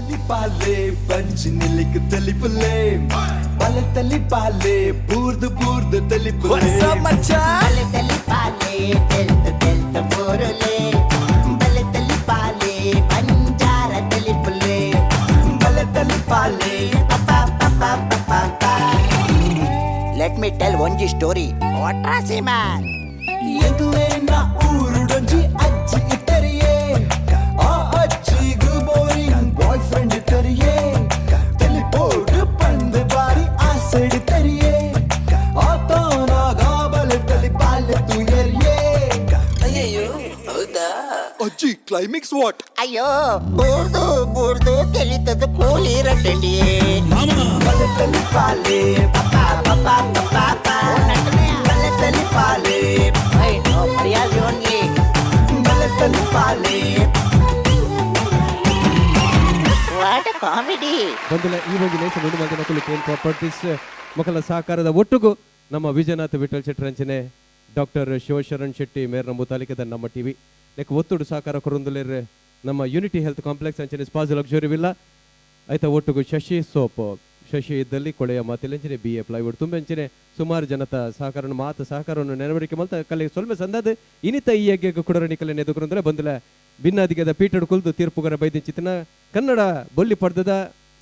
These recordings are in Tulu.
ತಲಿಪಾಲೆ ಬಂಚಿ ನಿಲಿಕ್ ತಲಿಪುಲೆ ಬಲೆ ತಲಿಪಾಲೆ ಬೂರ್ದು ಬೂರ್ದು ತಲಿಪುಲೆ. ಬಲೆ ತಲಿಪಾಲೆ ತೆಲ್ತ ತೆಲ್ತ ಬೋರುಲೆ ಬಲೆ ತಲಿಪಾಲೆ ಬಂಜಾರ ತಲಿಪುಲೆ ಬಲೆ ತಲಿಪಾಲೆ. Let me tell ಒಂಜಿ ಸ್ಟೋರಿ ವಾಟ್ರಾಸಿ ಮ್ಯಾನ್. ಎಂಕ್ಲೇನ ಊರುಡೊಂಜಿ ಅಜ್ಜಿ ಇತ್ತರಿಯೇ, ಆ ಅಜ್ಜಿಗು ಬೋರಿಂಗ್ ಬಾಯ್ ಫ್ರೆಂಡ್ ಇತ್ತರಿಯೇ. ತಲಿಪೋಡು ಪಂದು ಬಾರಿ ಆಸೆಡ್ ತರಿಯೇ, ಆತನಾಗ ಬಲೆ ತಲಿಪಾಲೆ ತುಯರಿಯೇ. ಅಜ್ಜಿ, ಕ್ಲೈಮ್ಯಾಕ್ಸ್ what? ಅಯ್ಯೋ, ಬೂರ್ದು ಬೂರ್ದು ತೆಲಿತದ ಕೂಲಿ ರಟ್ಟಲಿಯೇ. ಬಲೆ ತಲಿಪಾಲೆ ಬಲೆ ತಲಿಪಾಲೆ ಮರ್ಯಾದೆ ಓನ್ಲಿ. ಬಲೆ ತಲಿಪಾಲೆ. What comedy! ಬಂದಿಲ್ಲ ಈ ಒಂದು ಲೇಸ ಮುಂದೆ ಮಂದಿನ ಕುಲು ಕೇನ್ ಪ್ರಾಪರ್ಟೀಸ್ ಮಕ್ಕಳ ಸಹಕಾರದ ಒಟ್ಟುಗು ನಮ್ಮ ವಿಜಯನಾಥ ವಿಠಲ್ ಶೆಟ್ಟರ್ ಅಂಚನೆ ಡಾಕ್ಟರ್ ಶಿವಶರಣ್ ಶೆಟ್ಟಿ ಮೇರ್ನ ಮುತಾಲಿಕದ ನಮ್ಮ ಟಿವಿ ನೆಕ್ ಒತ್ತುಡು ಸಹಕಾರ ಕೊರೊಂದುಲೇರ್ ನಮ್ಮ ಯೂನಿಟಿ ಹೆಲ್ತ್ ಕಾಂಪ್ಲೆಕ್ಸ್ ಅಂಚನೆ ಸ್ಪಾಸ್ ಲಕ್ಸುರಿ ವಿಲ್ಲ ಆಯ್ತಾ ಒಟ್ಟುಗು ಶಶಿ ಸೋಪ್ ಶಶಿ ಇದ್ದಲ್ಲಿ ಕೊಳೆಯ ಮಾತಿಲಂಚನೆ ಬಿ ಎ ಪ್ಲೈವುಡ್ ತುಂಬ ಅಂಚನೆ ಸುಮಾರು ಜನತ ಸಹಕಾರವನ್ನು ಮಾತು ಸಹಕಾರವನ್ನು ನೆನವರಿಕೆ ಮಲ್ತ ಕಲೆ ಸೊಲ್ಮೆ ಸಂದಾದ ಇನಿತ ಈ ಯಜ್ಞಕ್ಕೆ ಕುಡರ ನಿಕಲೆ ನೆದುಕರಂದ್ರೆ ಬಂದಲ ಭಿನ್ನಾದಿಗದ ಪೀಠಡ್ ಕುಲ್ದು ತೀರ್ಪುಗರ ಬೈದಿಂಚಿತನ ಕನ್ನಡ ಬೊಲ್ಲಿ ಪಡ್ದದ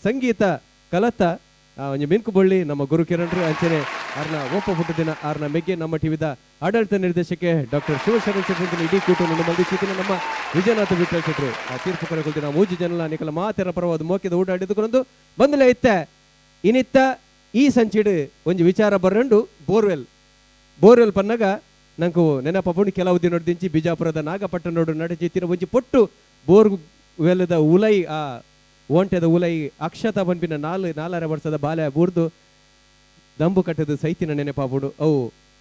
ಸಂಗೀತ ಕಲತ ಒಂಜಿ ಮಿನ್ಕು ಬೊಳ್ಳಿ ನಮ್ಮ ಗುರು ಕಿರಣ್ರು ಅಂಚನೆ ಆರ್ನ ಒಪ್ಪ ಪುಟ್ಟ ದಿನ ಆರ್ನ ಮೆಗ್ಗೆ ನಮ್ಮ ಟಿವಿದ ಆಡಳಿತ ನಿರ್ದೇಶಕ್ಕೆ ಡಾಕ್ಟರ್ ಶಿವಶರಣ ಶೆಟ್ಟಿ ಅಂಚನೆ ಇಡೀ ಕೂಟವನ್ನು ಮಲ್ದಿಚಿತಿನ ನಮ್ಮ ವಿಜಯನಾಥ ವಿಠಲ್ ಶೆಟ್ರು ಆ ತೀರ್ಪು ಕರೆಗೊಳ್ದಿನ ಮೂಜಿ ಜನಲ ನಿಕಲ ಮಾತೆರ ಪರವಾದ ಮೋಕಿದ ಊಟ ಆಡಿದುಕೊಂಡು ಬಂದಲೇ ಇತ್ತ ಇನಿತ್ತ ಈ ಸಂಚಿಡು ಒಂಜಿ ವಿಚಾರ ಬರಂಡು ಬೋರ್ವೆಲ್ ಬೋರ್ವೆಲ್ ಪನ್ನಗ ನಂಕು ನೆನಪಪುಂಡು. ಕೆಲವು ದಿನೊಡ್ದಿಂಚಿ ಬಿಜಾಪುರದ ನಾಗಪಟ್ಟಣೋಡು ನಡಚಿತ್ತಿನ ಒಂಜಿ ಪೊಟ್ಟು ಬೋರ್ ವೆಲ್ಲದ ಉಲೈ ಆ ಓಂಟೆದ ಉಲೈ ಅಕ್ಷತ ಪನ್ಪಿನ 4.5 ವರ್ಷದ ಬಾಲೆ ಬೂರ್ದು ದಂಬು ಕಟ್ಟದ ಸೈತಿನ ನೆನಪಾಪುಂಡು. ಅವು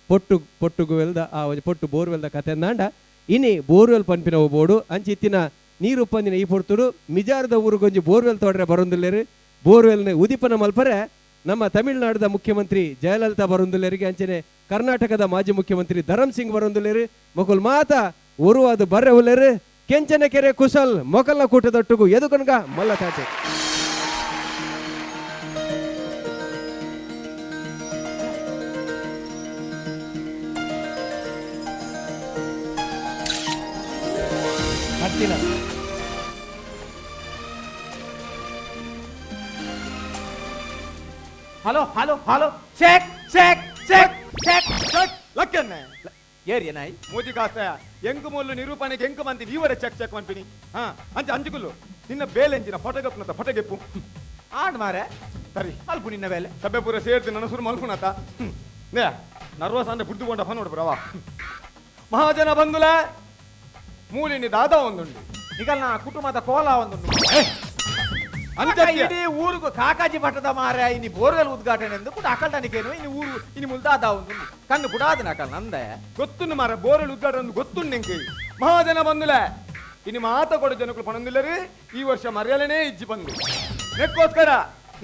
ಪೊಟ್ಟು ಪೊಟ್ಟುಗು ವೆಲ್ದ ಆ ಒಂಜಿ ಪೊಟ್ಟು ಬೋರ್ವೆಲ್ದ ಕತೆ ನಾಂಡ ಇನಿ ಬೋರ್ವೆಲ್ ಪನ್ಪಿನ ಬೋಡು ಅಂಚಿತ್ತಿನ ನೀರು ಪಂದಿನ ಈ ಪೊರ್ತುಡು ಮಿಜಾರದ ಊರುಗೊಂಜಿ ಬೋರ್ವೆಲ್ ತೋಡ್ರೆ ಬರೊಂದುಲ್ಲೇರು. ಬೋರ್ವೆಲ್ನ ಉದಿಪನ ಮಲ್ಪರೆ ನಮ್ಮ ತಮಿಳುನಾಡದ ಮುಖ್ಯಮಂತ್ರಿ ಜಯಲಲಿತಾ ಬರೊಂದುಲ್ಲೇರಿಗೆ ಅಂಚನೆ ಕರ್ನಾಟಕದ ಮಾಜಿ ಮುಖ್ಯಮಂತ್ರಿ ಧರಮ್ ಸಿಂಗ್ ಬರೊಂದುಲ್ಲೇರು. ಮೊಕುಲ್ ಮಾತ ಉರುವಾದ ಬರ್ರೆ ಉಲ್ಲೇರು. ಕೆಂಚನ ಕೆರೆ ಕುಶಲ್ ಮೊಕಲ್ನ ಕೂಟದೊಟ್ಟುಗು ಎದುಕನ್ಗ ಮಲ್ಲ ತಾಟೆ. Hello hello hello, check check check check check ಲಕ್ಕನ್ನೆ. ಏರಿಯ ನಾಯಿ. ಮೋದಿ ಕಾಸಯ ಎಂಕು ಮೊಲ್ಲು ನಿರೂಪಣೆಗೆ ಎಂಕು ಮಂದಿ ನೀವರ ಚೆಕ್ ಚೆಕ್ ಮನ್ಪಿನಿ. ಹಾ ಅಂಚ ಅಂಜುಕುಲ್ಲು ನಿನ್ನ ಬೇಲೆಂಜಿನ ಫೋಟೋಗ್ರಾಫ್ನತ ಫೋಟೋಗೆಪ್ಪು. ಆಡ್ ಮಾರೆ. ಸರಿ. ಅಲ್ಪ ನಿನ್ನ ಬೇಲೆ. ಸಭೆ ಪೂರ ಸೇರ್ತಿ ನನ್ನ ಸುರು ಮಲ್ಪುನತ ನೇ ನರ್ವಸ್ ಅಂದ್ರೆ ಬುಡ್ದು ಕೊಂಡ ಫೋನ್ ನೋಡ್ಬ್ರವಾ. ಮಹಾಜನ ಬಂದುಲ ಮೂಲಿನಿ ದಾದಾ ಒಂದುಂಡು. ನಿಗಲ್ನ ಕುಟುಂಬದ ಕೋಲ ಒಂದು ಅಂಚ ಇಡೀ ಊರುಗು ಕಾಕಾಜಿ ಮಠದ ಮಾರೆ. ಇನಿ ಬೋರ್ವೆಲ್ ಉದ್ಘಾಟನೆ ಎಂದು ಕೂಡ ಅಕಲ್ಟನಿಕೇನು ಇನಿ ಊರು ಇನಿ ಮುಲ್ದಾದ ಒಂದು ಕಣ್ಣು ಕುಡಾದ ನಕಲ್ ನಂದೆ. ಗೊತ್ತುಂಡು ಮಾರ, ಬೋರೆಲ್ ಉದ್ಘಾಟನೆ ಗೊತ್ತುಂಡು ಎಂಕ್. ಮಹಾಜನ ಬಂದುಲ ಇನಿ ಮಾತ ಕೊಡ ಜನಗಳು ಪಣಂದಿಲ್ಲರಿ ಈ ವರ್ಷ ಮರ್ಯಾಲನೇ ಇಜ್ಜಿ ಬಂದು ನೆಕ್ಕೋಸ್ಕರ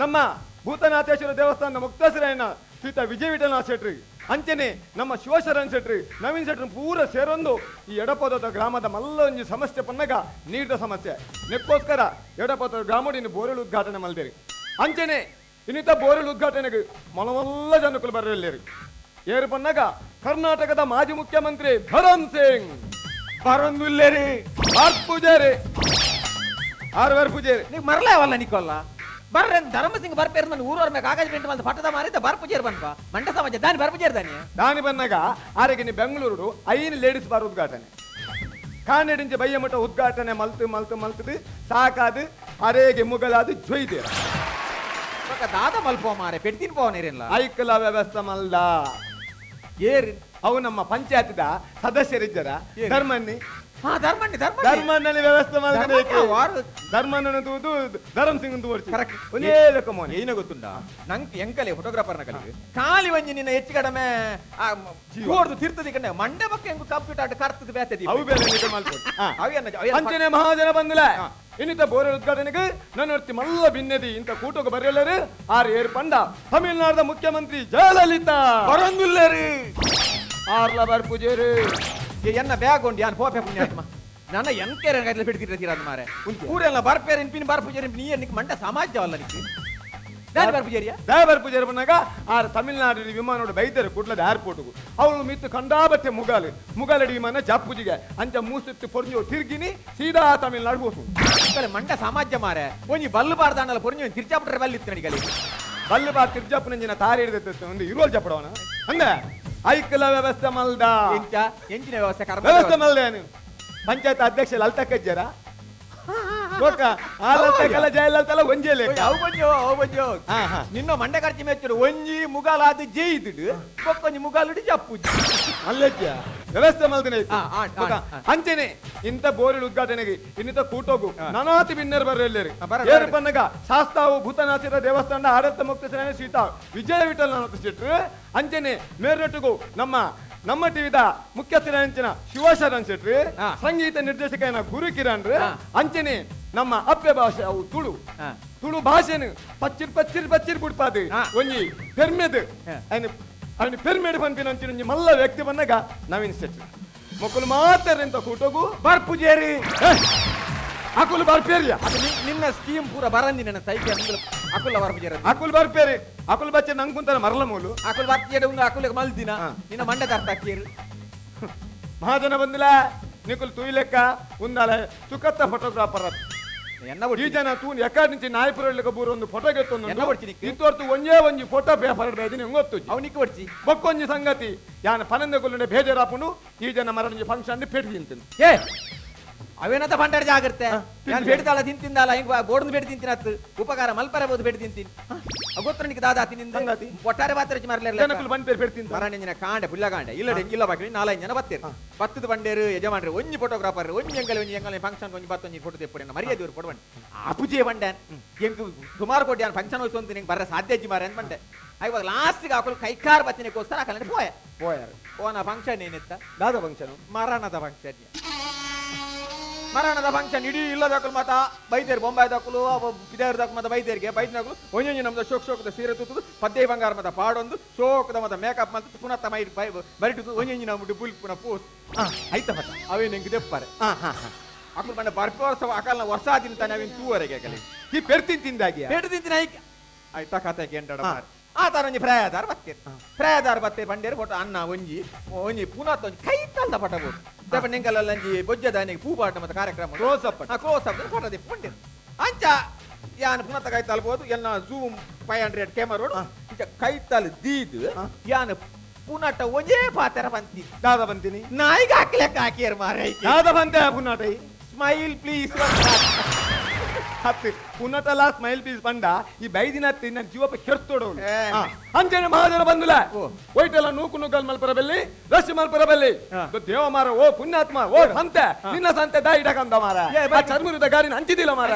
ನಮ್ಮ ಭೂತನಾಥೇಶ್ವರ ದೇವಸ್ಥಾನದ ಮುಕ್ತಾಸರಾಯನ ಶ್ರೀತ ವಿಜಯ ವಿಠಲನಾಥ್ ಶೆಟ್ರಿ ಅಂಚನೆ ನಮ್ಮ ಶಿವಶರಣ್ ಶೆಟ್ರಿ ನವೀನ್ ಶೆಟ್ರಿ ಪೂರ ಸೇರೊಂದು ಈ ಎಡಪದದ ಗ್ರಾಮದ ಮಲ್ಲ ಒಂಜಿ ಸಮಸ್ಯೆ ಪನ್ನಗ ನೀರಿನ ಸಮಸ್ಯೆ ನೆಕ್ಕೋಸ್ಕರ ಎಡಪದ ಗ್ರಾಮಡಿನ ಬೋರೆಲ್ ಉದ್ಘಾಟನೆ ಮಲ್ದೇರಿ. ಅಂಚನೆ ಇನ್ನಿತ ಬೋರೆಲ್ ಉದ್ಘಾಟನೆಗೆ ಮೊಲಮಲ್ಲ ಜನಕುಲು ಬರಲಿರಿ. ಏರು ಪನ್ನಗ ಕರ್ನಾಟಕದ ಮಾಜಿ ಮುಖ್ಯಮಂತ್ರಿ ಧರಮ್ ಸಿಂಗ್ ಬರೊಂದುಲ್ಲೇರಿ. ಆರ್ ಪೂಜಾರಿ ಆರ್ವಾರ್ ಪೂಜಾರಿ. ನೀವು ಮರಲೇ ಅವಲ್ಲ ನಿಕ್ಕೊಲ್ಲ ಬರ್ರೆ ಧರ್ಮಸಿಂಗ್ ಬರ್ಪೇರು ನನ್ನ ಊರವ್ರ ಮೇಲೆ ಕಾಗಜ ಪೇಂಟ್ ಮಲ್ದ ಪಟ್ಟದ ಮಾರಿದ್ದ ಬರ್ಪು ಚೇರ್ ಬನ್ಪ ಮಂಡ ಸಮಾಜ ದಾನಿ ಬರ್ಪು ಚೇರ್ ದಾನಿ. ದಾನಿ ಬನ್ನಾಗ ಆರೆಗೆ ನೀ ಬೆಂಗಳೂರು ಐನು ಲೇಡೀಸ್ ಬಾರ್ ಉದ್ಘಾಟನೆ ಕಾನೆడింಚ ಬಯ್ಯಮಠ ಉದ್ಘಾಟನೆ ಮಲ್ತು ಮಲ್ತು ಮಲ್ತದು ಸಾಕಾದು ಅರೇಗೆ ಮುಗಲಾದು ಜೊಯ್ದೇರ. ಬೊಕ ದಾದ ಮಲ್ಪೋ ಮಾರೆ ಪೆಡ್ತಿನ್ ಪೋವನೇರಿಲ್ಲ. ಐಕಲ ವ್ಯವಸ್ಥೆ ಮಲ್ದ. ಏರಿ? ಅವು ನಮ್ಮ ಪಂಚಾಯತ್ದ ಸದಸ್ಯರಿದ್ದಾರ. ಏರಿ? ಧರ್ಮನ್ನಿ. ಹಾ, ಧರ್ಮಣ್ಣಿ ಧರ್ಮಣ್ಣಿ. ಧರ್ಮಣ್ಣಲ್ಲಿ ವ್ಯವಸ್ಥೆ ಧರ್ಮಣ್ಣಿ ಮಲ್ದ. ವಾರು ಧರ್ಮಣ್ಣನ ತೂದು ಧರ್ಮ್ ಸಿಂಗ್ ತೋರ್ಚಿ. ಕರೆಕ್ಟ್. ಒಂದೇ ಲೆಕ್ಕ ಮೋನೆ. ಏನ ಗೊತ್ತುಂಡ ನಂಗೆ ಎಂಕಲೆ ಫೋಟೋಗ್ರಾಫರ್ನ ಕಲಿಗೆ ಖಾಲಿ ಒಂಜಿ ನಿನ್ನ ಹೆಚ್ಚು ಕಡಿಮೆ ಜೀವ. ಓಡ್ದು ತಿರ್ತದಿ ಕಣ್ಣೆ ಮಂಡೆ ಬಕ್ಕ ಹೆಂಗು ಕಂಪ್ಯೂಟರ್ ಆಟ ಕರ್ತದ ಬೇತೆ. ಅವು ಬೇರೆ ನಿಜ ಮಲ್ಪೊಡು. ಹಾ. ಅವೇನ ಅಂಚನೆ ಮಹಾಜನ ಬಂದುಲ ಇನ್ನಿತ ಬೋರೆಲ್ ಉದ್ಘಾಟನೆಗೆ ನನ್ನೊರ್ತಿ ಮಲ್ಲ ಭಿನ್ನದಿ ಇಂತ ಕೂಟಕ್ಕೆ ಬರೆಯಲ್ಲರು ಆರ್ ಏರ್ ಪಂಡ ತಮಿಳುನಾಡದ ಮುಖ್ಯಮಂತ್ರಿ ಜಯಲಲಿತಾ ಬರೊಂದುಲ್ಲೇರಿ. ಆರ್ಲ ಬರ್ ಪೂಜೇರು. ಎನ್ನ ಬ್ಯಾಗ್ ಉಂಡು ಯಾನ್ ಪೋಪೆ ಪುಣ್ಯಾತ್ಮ. ನನ್ನ ಎಂಕೇರ ಗೈಲ ಬಿಡ್ತಿರ ಮಾರೆ ಊರೆಲ್ಲ ಬರ್ಪೇರ್ ಇನ್ಪಿನ್ ಬರ್ಪುಜೇರಿ ನೀ ನಿಕ್ ಮಂಡ ಸಮಾಜವಲ್ಲ ನಿಕ್ ದಾನಿ ಬರ್ಪುಜೇರಿಯ ದಾಯ ಬರ್ಪುಜೇರಿ ಬಂದಾಗ ಆ ತಮಿಳ್ನಾಡು ವಿಮಾನೋಡು ಬೈತಾರೆ ಕುಡ್ಲದ ಏರ್ಪೋರ್ಟ್ಗು ಅವಳು ಮಿತ್ತು ಕಂಡಾಬಟ್ಟೆ ಮುಗಾಲು ಮುಗಾಲಡಿ ವಿಮಾನ ಜಪ್ಪುಜಿಗೆ ಅಂಚ ಮೂಸುತ್ತು ಪೊರ್ಂಜೋ ತಿರ್ಗಿನಿ ಸೀದಾ ತಮಿಳ್ನಾಡು ಬೋಸು ಮಂಡ ಸಮಾಜ ಮಾರೆ ಒಂಜಿ ಬಲ್ಲು ಬಾರ್ದಾಂಡಲ ಪೊರ್ಂಜೋ ತಿರ್ಚಾಪುಟ್ರೆ ಬಲ್ಲಿ ಇತ್ತು ನಡಿಗಲಿ ಬಲ್ಲು ಬಾರ್ ತಿರ್ಜಾಪುನಂಜಿನ ತಾರಿ ಹಿಡಿದ ಒಂದು ಇರೋಲ್ ಜಪಡವನ ಅಂದೆ ಐಕಲ ವ್ಯವಸ್ಥೆ ಮಲ್ದ ಎಂಚ ಎಂಚಿನ ವ್ಯವಸ್ಥೆ ಕರ್ಮ ವ್ಯವಸ್ಥೆ ಮಲ್ದೇನು ಪಂಚಾಯತ್ ಅಧ್ಯಕ್ಷ ಲಲಿತಾ ಕಜ್ಜರ ನಿನ್ನ ಮಂಡೆ ಖರ್ಚು ಮೆಚ್ಚರು ಒಂಜಿ ಮುಗಾಲಾದ ಜೇಯ್ದುಡು ಬೊಕ್ಕೊಂಜಿ ಮುಗಾಲುಡು ಜಪ್ಪುಜಿ ಅಲ್ಲಜ್ಜ ವ್ಯವಸ್ಥೆ ಮಲ್ದಿನ ಅಂಚೆನೆ ಇಂಥ ಬೋರಿಲ್ ಉದ್ಘಾಟನೆಗೆ ಇನ್ನಿತ ಕೂಟೋಗು ನಾನಾತಿ ಬಿನ್ನರ್ ಬರ್ರೆಲ್ಲೇರಿ ಏರು ಬಂದಾಗ ಶಾಸ್ತಾವು ಭೂತನಾಥರ ದೇವಸ್ಥಾನ ಆಡಳಿತ ಮುಕ್ತ ಸೀತಾ ವಿಜಯ ವಿಠಲ್ ನಾನತ ಶೆಟ್ರು ಅಂಚೆನೆ ಮೇರ್ನೊಟ್ಟಿಗೂ ನಮ್ಮ ನಮ್ಮ ಟಿವಿದ ಮುಖ್ಯಸ್ಥರ ಶಿವಶರಣ್ ಶೆಟ್ರಿ ಸಂಗೀತ ನಿರ್ದೇಶಕ ಗುರು ಕಿರಣ್ ಅಂಚೆನೆ ನಮ್ಮ ಅಪ್ಪೆ ಭಾಷೆ ಅವು ತುಳು ತುಳು ಭಾಷೆನು ಪಚ್ಚಿರ್ ಪಚ್ಚಿರ್ ಪಚ್ಚಿರ್ ಬುಡ್ಪಾದು ಒಂಜಿ ಪೆರ್ಮೆದು ಅವನು ಪೆರ್ಮೆಡ್ ಪನ್ಪಿನ ಒಂಜಿ ಮಲ್ಲ ವ್ಯಕ್ತಿ ಬಂದಾಗ ನವೀನ್ ಶೆಟ್ಟಿ ಮೊಕ್ಕಲು ಮಾತ್ರ ಇಂತ ಕೂಟೋಗು ಬರ್ಪುಜೇರಿ ಅಕುಲು ಬರ್ಪೇರಿಯ ನಿನ್ನ ಸ್ಕೀಮ್ ಪೂರ ಬರಂದಿ ನನ್ನ ಸೈಕೆ ಅಕುಲ ಬರ್ಪುಜೇರಿ ಅಕುಲು ಬರ್ಪೇರಿ ಅಕುಲು ಬಚ್ಚೆ ನಂಗೆ ಮರಲ ಮೂಲು ಅಕುಲು ಬರ್ತಿಯಡೆ ಒಂದು ಅಕುಲ ಮಲ್ದಿನ ನಿನ್ನ ಮಂಡೆ ಅರ್ಥ ಹಾಕಿರು ಮಹಾಜನ ಬಂದಿಲ್ಲ ನಿಕುಲು ತೂಯ್ಲೆಕ್ಕ ಉಂದಾಲ ಸುಖತ್ತ ಫೋಟೋಗ್ರಾಫರ್ ಈ ಜನ ತೂನ್ ಎಕ್ಕಡ್ నుంచి ನಾಯಪುರಳ್ಳಿಗೆ ಬೂರು ಒಂದು ಫೋಟೋ ಗೆತ್ತೊಂದು ಇಂತವರ್ತು ಒಂಜೇ ಒಂಜಿ ಫೋಟೋ ಪೇಪರ್ ಬೇದಿನ ಗೊತ್ತು ಅವನಿಗೆ ಒಡ್ಚಿ ಬೊಕ್ಕೊಂಜಿ ಸಂಗತಿ ಯಾನ ಪನಂದಗುಲ್ಲುಂಡೆ ಬೇಜಾರಾಪುಂಡು ಈ ಜನ ಮರಣಿಂಜಿ ಫಂಕ್ಷನ್ ಪೆಟ್ಟು ತಿಂತೀನಿ ಏ ಅವೇನಂತ ಭಂಡಾರ ಜಾಗ್ರತೆ ನಾನು ಬೇಡ್ದಾಳ ತಿಂತಿಂದಲ್ಲ ಹಿಂಗ ಬೋರ್ಡ್ ಬೇಡ ತಿಂತಿನತ್ತು ಉಪಕಾರ ಮಲ್ಪರಬಹುದು ಬೇಡ ತಿಂತೀನಿ ಗೊತ್ತ ನಿಕ್ಕೆ ದಾದಾ ತಿನ್ನಿಂದ ಒಟ್ಟಾರೆ ಪಾತ್ರ ಜನಕುಲು ಬಂದ್ ಬೇರೆ ಬೇಡ ಮರಣಿಂಜಿನ ಕಾಂಡೆ ಪುಲ್ಲ ಕಾಂಡೆ ಇಲ್ಲ ಇಲ್ಲ ಬಾಕಿ ನಾಲೈದು ಜನ ಬತ್ತೇರು ಬತ್ತದ ಬಂಡೇರು ಯಜಮಾನ್ರು ಒಂಜಿ ಫೋಟೋಗ್ರಾಫರ್ ಒಂಜಿ ಎಂಗಲ್ ಒಂಜಿ ಎಂಗಲ್ ಫಂಕ್ಷನ್ ಒಂಜಿ ಬತ್ತೊಂಜಿ ಫೋಟೋ ತೆಪ್ಪು ಮರ್ಯಾದೆ ಇವರು ಕೊಡುವಂಡೆ ಅಪುಜೆ ಬಂಡೆ ಎಂಕ್ ಸುಮಾರು ಕೋಟಿ ನಾನು ಫಂಕ್ಷನ್ ಹೋಯ್ತು ಅಂತ ನಿಂಗೆ ಬರ ಸಾಧ್ಯ ಅಜ್ಜಿ ಮಾರೆ ಅಂತ ಬಂಡೆ ಇವಾಗ ಲಾಸ್ಟ್ಗೆ ಹಾಕಲು ಕೈಕಾರ್ ಬತ್ತಿನಕ್ಕೋಸ್ಕರ ಹಾಕಲ್ಲ ಪೋಯ ಪೋಯಾರ ಓನ ಫಂಕ್ಷನ್ ಏನಿತ್ತ ದಾದ ಫಂಕ್ಷನ್ ಮರಣದ ಫಂಕ್ಷನ್ ಮರಣದ ಫಂಕ್ಷನ್ ಇಡೀ ಇಲ್ಲದಾಕಲು ಮಾತ ಬೈದೇರು ಬೊಂಬಾಯಿ ದಾಕಲು ಬಿದೇರು ದಾಕು ಮತ್ತೆ ಬೈದೇರಿಗೆ ಬೈದಿನಾಕಲು ಒಂಜೊಂಜಿ ನಮ್ದು ಶೋಕ್ ಶೋಕದ ಸೀರೆ ತುತ್ತದು ಪದ್ದೆ ಬಂಗಾರ ಮತ ಪಾಡೊಂದು ಶೋಕದ ಮತ ಮೇಕಪ್ ಮತ್ತು ಪುನಃ ತಮ್ಮ ಬರಿಟು ಒಂಜೊಂಜಿ ನಮ್ದು ಬುಲ್ ಪುನಃ ಪೋಸ್ ಆಯ್ತ ಮತ ಅವೇನು ಹೆಂಗೆ ದೆಪ್ಪಾರೆ ಅಕುಲು ಬಂಡ ಬರ್ಪ ವರ್ಷ ಅಕಲ್ನ ವರ್ಷ ತಿಂತಾನೆ ಅವೇನು ತೂವರೆಗೆ ಕಲಿ ಈ ಪೆರ್ತಿನ್ ತಿಂದಾಗಿ ಪೆರ್ತು ತಿಂತಿನ ಆಯ್ತಾ ಕತೆ ಕೆಂಟಡ ಆ ತರ ಒಂಜಿ ಪ್ರಾಯದಾರ ಬತ್ತೇರು ಪ್ರಾಯದಾರ ಬತ್ತೆ ಬಂಡೇರು ಫೋಟೋ ಅನ್ನ ಒಂಜಿ ಒಂಜಿ ಪುನಃ ಒಂಜಿ ಕೈ ತಲ್ದ ಪಟ ಬೋದು ದಪ್ಪ ನಿಂಗಲ್ಲ ಒಂಜಿ ಬೊಜ್ಜದಾನಿಗೆ ಪೂ ಪಾಟ ಮತ್ತೆ ಕಾರ್ಯಕ್ರಮ close up close up photo ದೆಪ್ಪ ಬಂಡೇರು ಅಂಚ ಯಾನ್ ಪುನಃ ಕೈ ತಲ್ಬೋದು ಎಲ್ಲ ಝೂಮ್ 500 ಕ್ಯಾಮರಾ ಇಂಚ ಕೈ ತಲ್ ದೀದು ಯಾನ್ ಪುನಟ ಒಂಜೇ ಪಾತರ ಬಂತಿ ದಾದ ಬಂತೀನಿ ನಾಯಿಗೆ ಹಾಕ್ಲೆಕ್ಕ ಹಾಕಿಯರ್ ಮಾರೈ ದಾದ ಬಂತೆ ಪುನಟ ಸ್ಮೈಲ್ ಪ್ಲೀಸ್ ಹತ್ತು ಪುನಟಲ ಸ್ಮೈಲ್ ಪ್ಲೀಸ್ ಬಂಡ ಈ ಬೈದಿನ ನನ್ನ ಜೀವಪ್ಪ ಕೆರ್ತೋಡು ಅಂಚನೆ ಮಹಾಜನ ಬಂದುಲ ಒಯ್ಟೆಲ್ಲ ನೂಕು ನೂಕಲ್ ಮಲ್ಪರ ಬೆಲ್ಲಿ ರಶ್ ಮಲ್ಪರ ಬೆಲ್ಲಿ ದೇವ ಮಾರ ಓ ಪುಣ್ಯಾತ್ಮ ಓ ಸಂತೆ ನಿನ್ನ ಸಂತೆ ದಾಯಿ ಇಡಕಂದ ಮಾರ ಆ ಚರ್ಮುರಿದ ಗಾಡಿನ ಹಂಚಿದಿಲ್ಲ ಮಾರ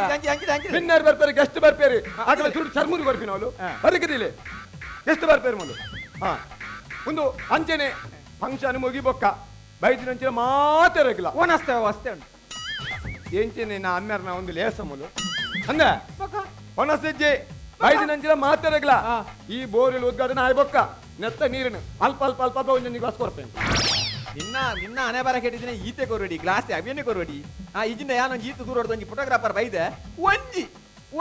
ಬಿನ್ನರ್ ಬರ್ಪೇರಿ ಗೆಸ್ಟ್ ಬರ್ಪೇರಿ ಆಕಡೆ ಸುಡು ಚರ್ಮುರಿ ಬರ್ಪಿನ ಅವಳು ಬರ್ಕಿದಿಲ್ಲ ಗೆಸ್ಟ್ ಬರ್ಪೇರಿ ಮೊದಲು ಹಾ ಒಂದು ಅಂಚನೆ ಫಂಕ್ಷನ್ ಮುಗಿ ಬೊಕ್ಕ ಬೈದಿನ ಅಂಚಿನ ಮಾತಾರಗಿಲ್ಲ ಓನಸ್ತೆ ವಸ್ತೆ ಉಂಟು ಎಂಚಿನ ನಾ ಅಮ್ಮೆರ್ನ ಒಂದು ಲೇಸಮುಲು ಅಂದ ಒಣಸಜ್ಜೆ ಬೈದಿನ ಅಂಚಿನ ಮಾತಾರಗಿಲ್ಲ ಈ ಬೋರಿಲ್ ಉದ್ಘಾಟನೆ ಆಯ್ಬೊಕ್ಕ ನೆತ್ತ ನೀರಿನ ಅಲ್ಪ ಅಲ್ಪ ಅಲ್ಪ ಅಲ್ಪ ಒಂದು ಗ್ಲಾಸ್ ಕೊಡ್ತೇನೆ ನಿನ್ನ ನಿನ್ನ ಹಣೆ ಬರ ಕೆಟ್ಟಿದ್ದೀನಿ ಈತೆ ಕೊರಡಿ ಗ್ಲಾಸ್ ಅವೇನೆ ಕೊರಡಿ ಆ ಇಜಿನ ಯಾನೊಂಜಿ ಈತ ದೂರ ಒಂಜಿ ಫೋಟೋಗ್ರಾಫರ್ ಬೈದೆ ಒಂಜಿ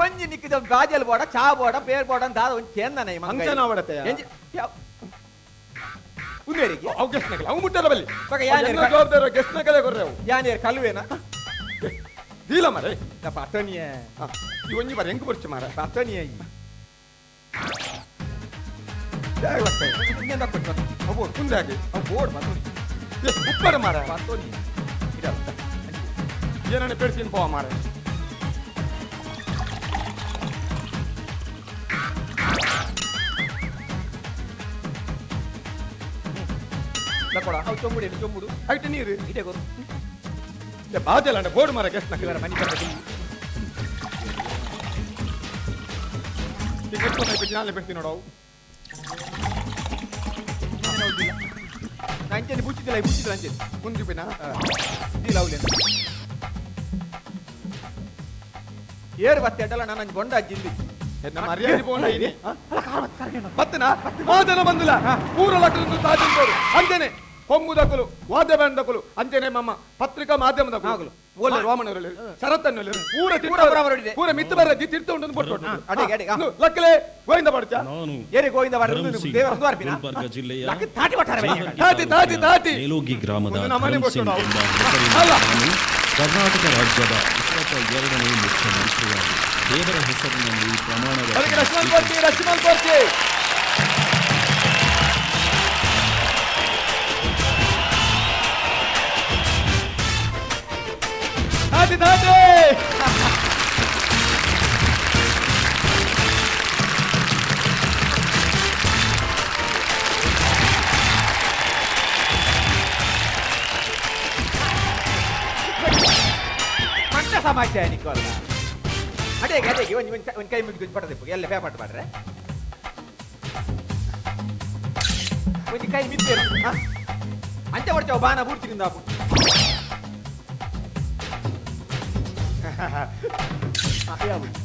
ಒಂಜಿ ನಿಕ್ಕಿದ ಬಾಜಲ್ ಬೋಡ ಚಾ ಬೋಡ ಪೇರ್ ಬೋಡ ಅಂತ ಒಂಜಿ ಕೇಂದನ ಈ ಫಂಕ್ಷನ್ ಆವಡತೆ ಉಂದೇರಿಗೆ ಅವು ಗೆಸ್ಟ್ ನಕಲ ಅವು ಮುಟ್ಟರ ಬಲ್ಲಿ ಬಕ ಯಾನೇರ್ ಜವಾಬ್ದಾರ ಗೆಸ್ಟ್ ನಕಲೇ ಕೊರ್ರೆ ಅವು ಯಾನೇರ್ ಕಲ್ವೇನ ದೀಲ ಮರೆ ಪತ್ತನಿಯ ಈ ಒಂಜಿ ಬಾರಿ ಹೆಂಗ್ ಬರ್ಚು ಮಾರ ಪತ್ತನಿಯ ಉಪ್ಪರ ಮಾರ ಏನನ್ನ ಪೆಡ್ಸಿನ ಪೋವ ಮಾರ ಅವು ಚೊಂಬುಡು ಏನು ಚೊಂಬುಡು ಐಟ್ ನೀರು ಇಟೇ ಕೊರು ಬಾಜಲ್ಲ ಅಂಡ ಬೋರ್ಡ್ ಮಾರ ಗೆಸ್ಟ್ ಇವರ ಮನಿ ನಾಳೆ ಬಿಡ್ತೀನಿ ನೋಡವು ಅಂಚೆನೆ ಬುಚ್ಚಿದಿಲ್ಲ ಬುಚ್ಚಿದಿಲ್ಲ ಅಂಚೆ ಮುಂದಿಪಿನ ಇಲ್ಲ ಏರು ಬತ್ತೆ ಅಡ್ಡಲ್ಲ ನಾನು ಬೊಂಡ ಅಜ್ಜಿಂದಿ ಮರ್ಯಾದೆ ಬೋಂಡ ಬತ್ತನ ಮಾದನ ಬಂದಿಲ್ಲ ಪೂರ ಲಕ್ಷ ತಾಜಿಂದವರು ಅಂಚೆನೆ ಕೊಂಗುದಕುಲು ವಾದ್ಯ ಬ್ಯಾಂಡ್ದಕುಲು ಅಂಚನೆ ಮಮ್ಮ ಪತ್ರಿಕಾ ಮಾಧ್ಯಮದಕುಲು ಓಲೆ ರೋಮನವರು ಶರತ್ತನ್ನು ಪೂರ ಪೂರ ಮಿತ್ತು ಬರ ತಿರ್ತ ಉಂಟು ಪೊಟ್ಟು ಲಕ್ಕಲೆ ಗೋವಿಂದ ಪಡ್ಚ ಏರಿ ಗೋವಿಂದ ಗುಲ್ಬರ್ಗ ಜಿಲ್ಲೆಯ ತಾತಿ ತಾತಿ ತಾತಿ ಮೇಲೋಗಿ ಗ್ರಾಮದ ಧರ್ಮ್ ಸಿಂಗ್ ಎಂಬ ಹೆಸರಿನ ನಾನು ಕರ್ನಾಟಕ ರಾಜ್ಯದ 22ನೇ ಮುಖ್ಯಮಂತ್ರಿಯಾಗಿ ದೇವರ ಹೆಸರಿನಲ್ಲಿ ಪ್ರಮಾಣ ಸಮಾಚಾರ ನಿಕ್ಕೋಲ್ಲ ಅದೇ ಅದೇ ಒಂದು ಒಂದು ಕೈ ಮುಗಿದು ಪಟ್ಟದಿಪ್ಪು ಎಲ್ಲ ಪೇಪಟ್ ಮಾಡ್ರೆ ಒಂದು ಕೈ ಮಿತ್ತೇನು ಅಂಚೆ ಪಡ್ಚಾವು ಬಾನ ಬೂಡ್ತಿರಿಂದ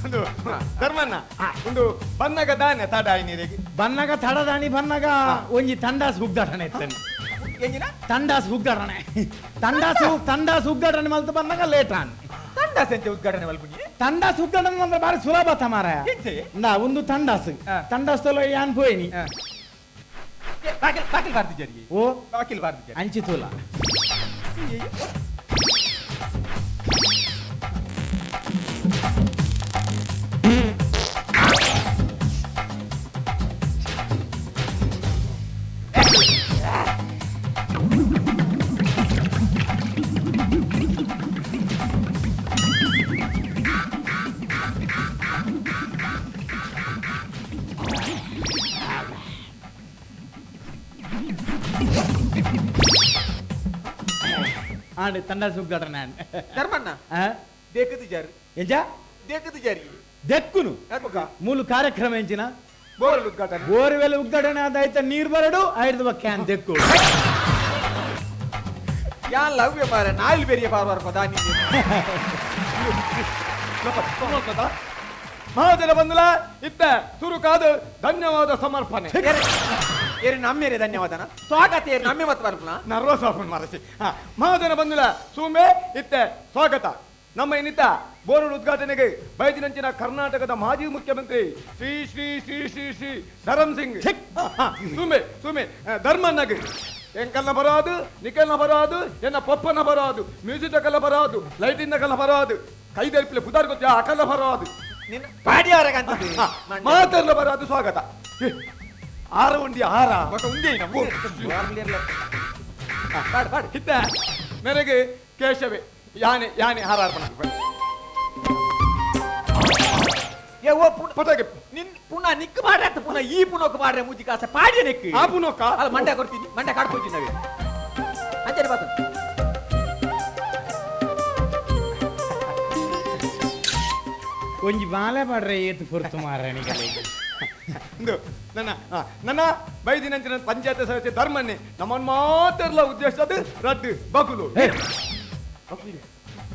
ಒಂದು ಧರ್ಮಣ್ಣ ಒಂದು ಬನ್ನಗ ದಾನೆ ತಡ ನೀರಿಗೆ ಬನ್ನಗ ತಡದಾಣಿ ಬನ್ನಗ ಒಂಜಿ ತಂಡಾಸ್ ಹುಗ್ದಾಟನೆ ಇತ್ತನೆ ಎಂಜಿನ ತಂಡಾಸ್ ಹುಗ್ದಾಟನೆ ತಂಡಾಸು ತಂಡಾಸ್ ಉದ್ಘಾಟನೆ ಮಲ್ತು ಬನ್ನಗ ಲೇಟ್ ಆನ್ ತಂಡಾಸ್ ಎಂಚ ಉದ್ಘಾಟನೆ ಮಲ್ಪುನಿ ತಂಡಾಸ್ ಉದ್ಘಾಟನೆ ಅಂದ್ರೆ ಬಾರಿ ಸುಲಭ ತಮಾರ ನಾ ಒಂದು ತಂಡಾಸ್ ತಂಡಾಸ್ ತೋಲ ಯಾನ್ ಪೋಯಿನಿ ಬಾಕಿಲ್ ಬಾಕಿಲ್ ಬಾರ್ದಿ ಜರಿಗೆ ಓ ಬಾಕಿಲ್ ಬಾರ್ದಿ ಅಂಚಿ ತೋಲ ಆಂಡ್ ತಂಡಾಸ್ ಉದ್ಘಾಟನೆ ಧರ್ಮಣ್ಣ ದೇಕದು ಜಾರಿ ಎಂಜ ದೇಕದು ಜಾರಿ ದೆಕ್ಕುನು ಮೂಲು ಕಾರ್ಯಕ್ರಮ ಎಂಚಿನ ಬೋರ್ವೆಲ್ ಉದ್ಘಾಟನೆ ಬೋರ್ವೆಲ್ ಉದ್ಘಾಟನೆ ಆದಾಯ್ತ ನೀರ್ ಬರಡು ಐದು can ದೆಕ್ಕು ಯಾನ್ ಲವ್ ಮಾರ ನಾಯಿಲ್ ಬೆರಿಯ ಪಾರ್ವಾರ ಪದಾನಿ ಮಹಾಜನ ಬಂದಲ ಇತ್ತ ಸುರುಕಾದ ಧನ್ಯವಾದ ಸಮರ್ಪಣೆ ಏರಿ ನಮ್ಮೇರೆ ಧನ್ಯವಾದನ ಸ್ವಾಗತ ಏರಿ ನಮ್ಮೆ ಮತ್ತೆ ಬರ್ಪುನ ನರ್ವಸ್ ಆಫನ್ ಮರಸಿ ಮಹಾಜನ ಬಂದಲ ಸೂಮೆ ಇತ್ತ ಸ್ವಾಗತ ನಮ್ಮ ಇನ್ನಿತ ಬೋರ್ವೆಲ್ ಉದ್ಘಾಟನೆಗೆ ಬೈದಿನಂಚಿನ ಕರ್ನಾಟಕದ ಮಾಜಿ ಮುಖ್ಯಮಂತ್ರಿ ಶ್ರೀ ಶ್ರೀ ಶ್ರೀ ಶ್ರೀ ಶ್ರೀ ಧರಮ್ ಸಿಂಗ್ ಸುಮೆ ಸುಮೆ ಧರ್ಮನಗ್ ಎಂಕಲ್ನ ಬರೋದು ನಿಕಲ್ನ ಬರೋದು ಎನ್ನ ಪಪ್ಪನ ಬರೋದು ಮ್ಯೂಸಿಕ್ ಕಲ್ಲ ಬರೋದು ಲೈಟಿಂದ ಕಲ್ಲ ಬರೋದು ಕೈದೆಲ್ಪಿಲೆ ಪುದಾರ್ ಗೊತ್ತಾ ಅಕಲ್ಲ ಬರೋದು ನಿನ್ನ ಪಾಡಿಯವರೆಗಂತ ಮಾತೆಲ್ಲ ಬರೋದು ಸ್ವಾಗತ ಆರ ಉಂಡಿ ಆರ ಉಂಡಿ ಇತ್ತ ಮೇರೆಗೆ ಕೇಶವೆ ಯಾನೆ ಯಾನೆ ಹಾರಾರ್ಪಣ ನಿನ್ ಪುನಃ ನಿಕ್ ಮಾಡ್ರೆ ಪುನಃ ಈ ಪುನೋಕ್ ಮಾಡ್ರೆ ಮುಜಿ ಕಾಸ ಪಾಡ್ಯ ನೆಕ್ ಆ ಪುನೋಕ ಅಲ್ಲ ಮಂಡ್ಯ ಕೊಡ್ತೀನಿ ಮಂಡ್ಯ ಕಾಡ್ಪೋತೀನಿ ನಾವೇ ಅಂಚನೆ ಬಾತ ಒಂಜಿ ಬಾಲೆ ಪಾಡ್ರೆ ಏತು ಪೊರ್ತು ಮಾರ ನನ್ನ ನನ್ನ ಬೈದಿನಂಚಿನ ಪಂಚಾಯತ್ ಸದಸ್ಯ ಧರ್ಮನ್ನೇ ನಮ್ಮನ್ನು ಮಾತೆಲ್ಲ ಉದ್ದೇಶ ಅದು ರದ್ದು ಬಕುಲು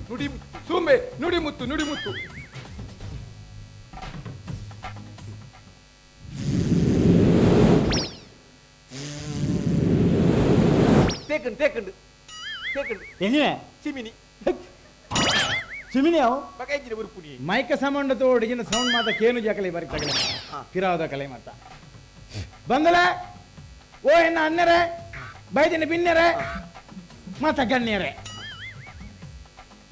ನುಡಿ ಸೂಂಬೆ ನುಡಿಮುತ್ತು ನುಡಿಮುತ್ತು ತೇಕಂಡು ತೇಕಂಡು ತೇಕಂಡು ಎಂಜಿನೆ ಚಿಮಿನಿ ಚಿಮಿನಿ ಅವು ಬಕೈಜಿನ ಉರುಪುನಿ ಮೈಕ ಸಾಮಾನ್ಯ ತೋಡಿಜಿನ ಸೌಂಡ್ ಮಾತ ಕೇನು ಜಾಕಲೆ ಬರಿ ತಗಲೆ ಪಿರಾವದ ಕಲೆ ಮಾತ ಬಂದಲೆ ಓ ಎನ್ನ ಅನ್ನರೆ ಬೈದಿನ ಬಿನ್ನೆರೆ ಮಾತ ಗಣ್ಯರೆ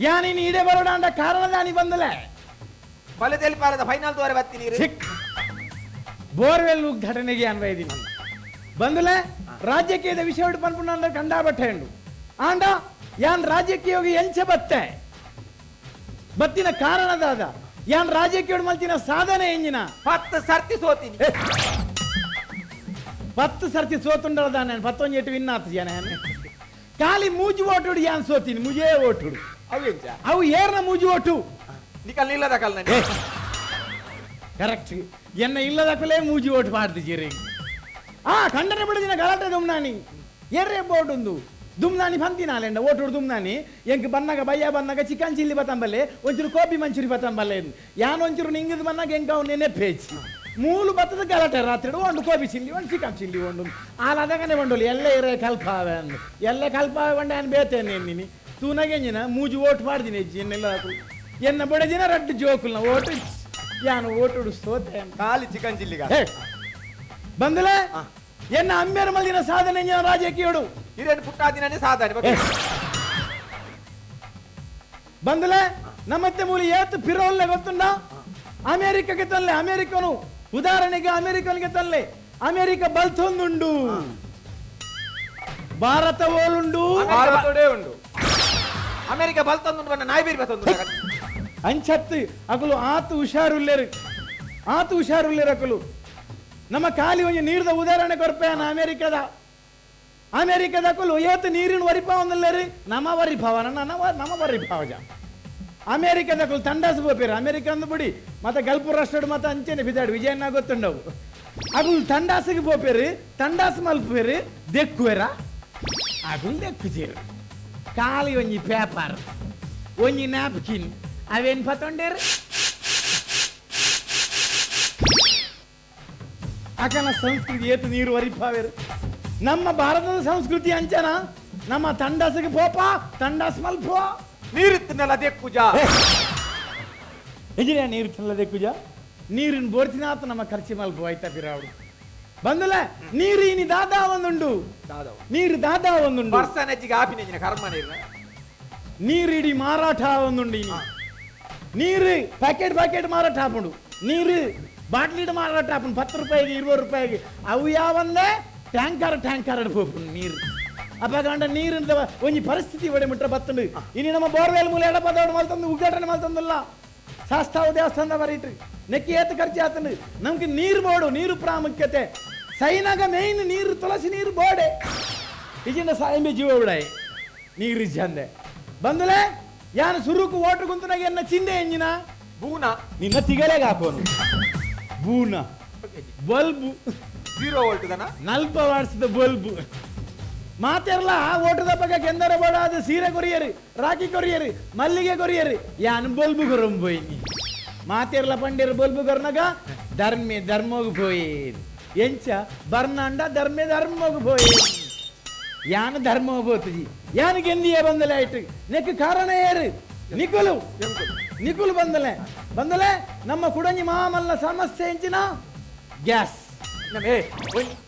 ಯಾನಿನ್ ಇಡೆ ಬರೋಣ ಅಂಡ ಕಾರಣದಾನಿ ಬಂದಲೆ ಬಲೆ ತೆಲಿಪಾರದ ಫೈನಲ್ ದ್ವಾರ ಬತ್ತಿ ನೀರು ಬೋರ್ವೆಲ್ ಉದ್ಘಾಟನೆಗೆ ಅನ್ವಯದಿನಿ ಬಂದಲೆ ರಾಜ್ಯಕೀಯದ ವಿಷಯ ಪನ್ಪುಂಡ ಅಂದ್ರೆ ಕಂಡಾಬಟ್ಟೆ ಉಂಡು ಆಂಡ ಯಾನ್ ರಾಜಕೀಯ ಎಂಚೆ ಬತ್ತೆ ಬತ್ತಿನ ಕಾರಣದಾದ ಯಾನ್ ರಾಜಕೀಯ ಮಲ್ತಿನ ಸಾಧನೆ ಎಂಜಿನ 10 ಸರ್ತಿ ಸೋತಿನಿ 10 ಸರ್ತಿ ಸೋತುಂಡದ ನಾನು 11 ಎಟ್ಟು ವಿನ್ ಆತು ಜನ ಖಾಲಿ ಮೂಜು ಓಟುಡು ಯಾನ್ ಸೋತಿನಿ ಮುಜೇ ಓಟುಡು ಅವು ಏರ್ನ ಮೂಜು ಓಟು ನಿಕಲ್ ಇಲ್ಲದ ಕಲ್ ನಾನು ಕರೆಕ್ಟ್ ಎನ್ನ ಇಲ್ಲದ ಕಲೇ ಮೂಜಿ ಓಟು ಮಾಡ್ತಿದ್ದೀರಿ ಆ ಖಂಡನೆ ಬಿಡದಿನ ಗಲಾಟೆ ದುಮ್ನಾನಿ ಏರ್ರೆ ಬೋರ್ಡುಂದು ದುಮ್ನಾನಿ ಪಂತಿನಾಲೆಂಡ ಓಟುಡು ದುಮ್ನಾನಿ ಎಂಕ್ ಬನ್ನಾಗ ಬಯ್ಯ ಬನ್ನಾಗ ಚಿಕನ್ ಚಿಲ್ಲಿ ಬತ್ತಂಬಲ್ಲೆ ಒಂಚೂರು ಗೋಬಿ ಮಂಚೂರಿ ಬತ್ತಂಬಲ್ಲೆ ಯಾನ್ ಒಂಚೂರು ನಿಂಗಿದ್ ಬನ್ನಾಗ ಎಂಕ ಅವ್ನು ನೆನಪೇಜ್ ಮೂಲು ಬತ್ತದ ಗಲಾಟೆ ರಾತ್ರಿ ಒಂದು ಗೋಬಿ ಚಿಲ್ಲಿ ಒಂದು ಚಿಕನ್ ಚಿಲ್ಲಿ ಒಂದು ಆಲದಗನೆ ಒಂಡೋಲಿ ಎಲ್ಲ ಇರೇ ಕಲ್ಪಾವೆ ಅಂದು ಎಲ್ಲ ಕಲ್ಪಾವೆ ಒಂಡೆ ನಾನು ಬೇತೇನೆ ನೀನು ತೂನಗೆಂಜಿನ ಮೂಜು ಓಟ್ ಮಾಡ್ತೀನಿ ಅಜ್ಜಿ ಎನ್ನೆಲ್ಲ ಎನ್ನ ಬಡಜಿನ ರಡ್ಡು ಜೋಕುಲ್ನ ಓಟು ಯಾನು ಓಟುಡು ಸೋತೆ ಖಾಲಿ ಚಿಕನ್ ಚಿಲ್ಲಿಗ ಬಂದಲೇ ಎನ್ನ ಅಮ್ಮೇರ ಮಲ್ದಿನ ಸಾಧನೆ ರಾಜಕೀಯಡು ಹಿರಿಯನ್ ಪುಟ್ಟಾದಿನೇ ಸಾಧನೆ ಬಂದಲೇ ನಮ್ಮತ್ತೆ ಮೂಲಿ ಏತು ಪಿರೋಲ್ಲೆ ಗೊತ್ತುಂಡ ಅಮೆರಿಕಕ್ಕೆ ತಲ್ಲೆ ಅಮೆರಿಕನು ಉದಾಹರಣೆಗೆ ಅಮೆರಿಕನ್ಗೆ ತಲ್ಲೆ ಅಮೆರಿಕ ಬಲ್ತೊಂದುಂಡು ಭಾರತ ಓಲುಂಡು ಭಾರತೋಡೇ ಉಂಡು ಅಮೆರಿಕ ಬಲ್ತೊಂದುಂಡು ಬಣ್ಣ ನಾಯಿ ಬೀರ್ ಬತ್ತೊಂದು ಅಂಚತ್ತು ಅಕಲು ಆತು ಹುಷಾರುಲ್ಲೇರು ಆತು ಹುಷಾರುಲ್ಲೇರು ಅಕಲು ನಮ್ಮ ಖಾಲಿ ಒಂಜಿ ನೀರ್ದ ಉದಾಹರಣೆ ಕೊರ್ಪೇನ ಅಮೆರಿಕದ ಅಮೆರಿಕದ ಅಕಲು ಏತು ನೀರಿನ ವರಿಪ ಒಂದಲ್ಲೇರು ನಮ ವರಿಭಾವನ ನಮ ವರಿಭಾವಜ ಅಮೆರಿಕದ ಅಕಲು ತಂಡಾಸು ಪೋಪೇರು ಅಮೆರಿಕ ಅಂದು ಬಿಡಿ ಮತ್ತೆ ಗಲ್ಪು ರಾಷ್ಟ್ರಡು ಮತ್ತೆ ಅಂಚೆನೆ ಬಿದ್ದಾಡು ವಿಜಯಣ್ಣ ಗೊತ್ತುಂಡವು ಅಕಲು ತಂಡಾಸಿಗೆ ಪೋಪೇರು ತಂಡಾಸು ಮಲ್ಪೇರು ದೆಕ್ಕುವೆರ ಅಕಲು ದೆಕ್ಕುಜೇರು ಖಾಲಿ ಒಂಜಿ ಪೇಪರ್ ಒಂಜಿ ನ್ಯಾಪ್ಕಿನ್ ಅವೇನ್ ಪತೊಂಡೇರು ಅಕನ ಸಂಸ್ಕೃತಿ ಏತು ನೀರು ವರಿಪಾವೇರು ನಮ್ಮ ಭಾರತದ ಸಂಸ್ಕೃತಿ ಅಂಚನ ನಮ್ಮ ತಂಡಾಸಿಗೆ ಪೋಪ ತಂಡಾಸ್ ಮಲ್ಪೋ ನೀರು ತಿನ್ನಲ್ಲ ದೆಕ್ಕುಜ ಎಜಿನ ನೀರು ತಿನ್ನಲ್ಲ ದೆಕ್ಕುಜ ನೀರಿನ ಬೋರ್ತಿನಾತ ನಮ್ಮ ಖರ್ಚು ಮಲ್ಪ ಆಯ್ತಾ ಪಿರಾవుడు ಬಂದಲ ನೀರು ಇನಿ ದಾದಾ ಒಂದುಂಡು ನೀರು ದಾದಾ ಒಂದುಂಡು ಬರ್ಸನಜ್ಜಿಗೆ ಆಪಿನ ಕರ್ಮ ನೀರು ನೀರು ಇಡೀ ಮಾರಾಟ ಒಂದುಂಡು ಇನಿ ನೀರು ಪ್ಯಾಕೆಟ್ ಪ್ಯಾಕೆಟ್ ಮಾರಾಟ ಹಾಪುಂಡು ನೀರು ಬಾಟ್ಲಿಡ್ ಮಾರಾಟ ಹಾಪುಂಡು 10 ರೂಪಾಯಿಗೆ 20 ರೂಪಾಯಿಗೆ ಅವು ಯಾವಂದೆ ಟ್ಯಾಂಕರ್ ಟ್ಯಾಂಕರ್ ಹೋಗ್ಪುಂಡು ನೀರು ಅಪಗಂಡ ನೀರಿನ ಒಂಜಿ ಪರಿಸ್ಥಿತಿ ಒಡೆ ಮುಟ್ಟ ಬತ್ತುಂಡು ಇನಿ ನಮ್ಮ ಬೋರ್ವೆಲ್ ಮೂಲೆ ಎಡಪದೋಡು ಮಲ್ತಂದು ಉದ್ಘಾಟನೆ ಮಲ್ತಂದಲ್ಲ ಶಾಸ್ತಾವ ದೇವಸ್ಥಾನದ ಬರೀಟ್ರಿ ನೆಕ್ಕಿ ಏತು ಖರ್ಚು ಆತಂಡು ನಮ್ಗೆ ನೀರು ಬೋಡು ನೀರು ಪ್ರಾಮುಖ್ಯತೆ ಸೈನಾಗ ಮೇಯ್ನ್ ನೀರು ತುಳಸಿ ನೀರು ಬೋಡೆ ಇಜಿನ ಸಾಯಂಬೆ ಜೀವ ಬಿಡಾಯಿ ನೀರು ಚಂದೆ ಬಂದಲೇ ಯಾನು ಸುರುಕು ಓಟು ಕುಂತನಾಗ ಎನ್ನ ಚಿಂದೆ ಎಂಜಿನ ಬೂನ ನಿನ್ನ ತಿಗಲೆಗೆ ಹಾಕೋನು ಬೂನ ಬಲ್ಬು 0 ವೋಲ್ಟ್ ದನ ನಲ್ಪ ವಾಟ್ಸದ ಬಲ್ಬು ಮಾತೆರ್ಲ ಓಟದ ಪಕ್ಕ ಕೆಂದರ ಬೋಡ ಅದು ಸೀರೆ ಕೊರಿಯರು ರಾಖಿ ಕೊರಿಯರು ಮಲ್ಲಿಗೆ ಕೊರಿಯರು ಯಾನು ಬಲ್ಬು ಕೊರಂಬೋಯ್ನಿ ಮಾತೆರ್ಲ ಪಂಡ್ಯರು ಬಲ್ಬು ಕೊರ್ನಾಗ ಧರ್ಮೆ ಧರ್ಮೋಗು ಪೋಯೇರು ಎಂಚ ಬರ್ನಾಂಡ ಧರ್ಮೆ ಧರ್ಮೋಗು ಪೋಯೇರು ಯಾನು ಧರ್ಮ ಹೋಗ್ತಜಿ ಯಾನು ಗೆಂದಿಯೇ ಬಂದಲೆ ಆಯ್ತು ನೆಕ್ ಕಾರಣ ಏರು ನಿಕುಲು ನಿಕುಲು ಬಂದಲೆ ಬಂದಲೆ ನಮ್ಮ ಕುಡಂಜಿ ಮಾಮಲ್ಲ ಸಮಸ್ಯೆ ಎಂಚಿನ ಗ್ಯಾಸ್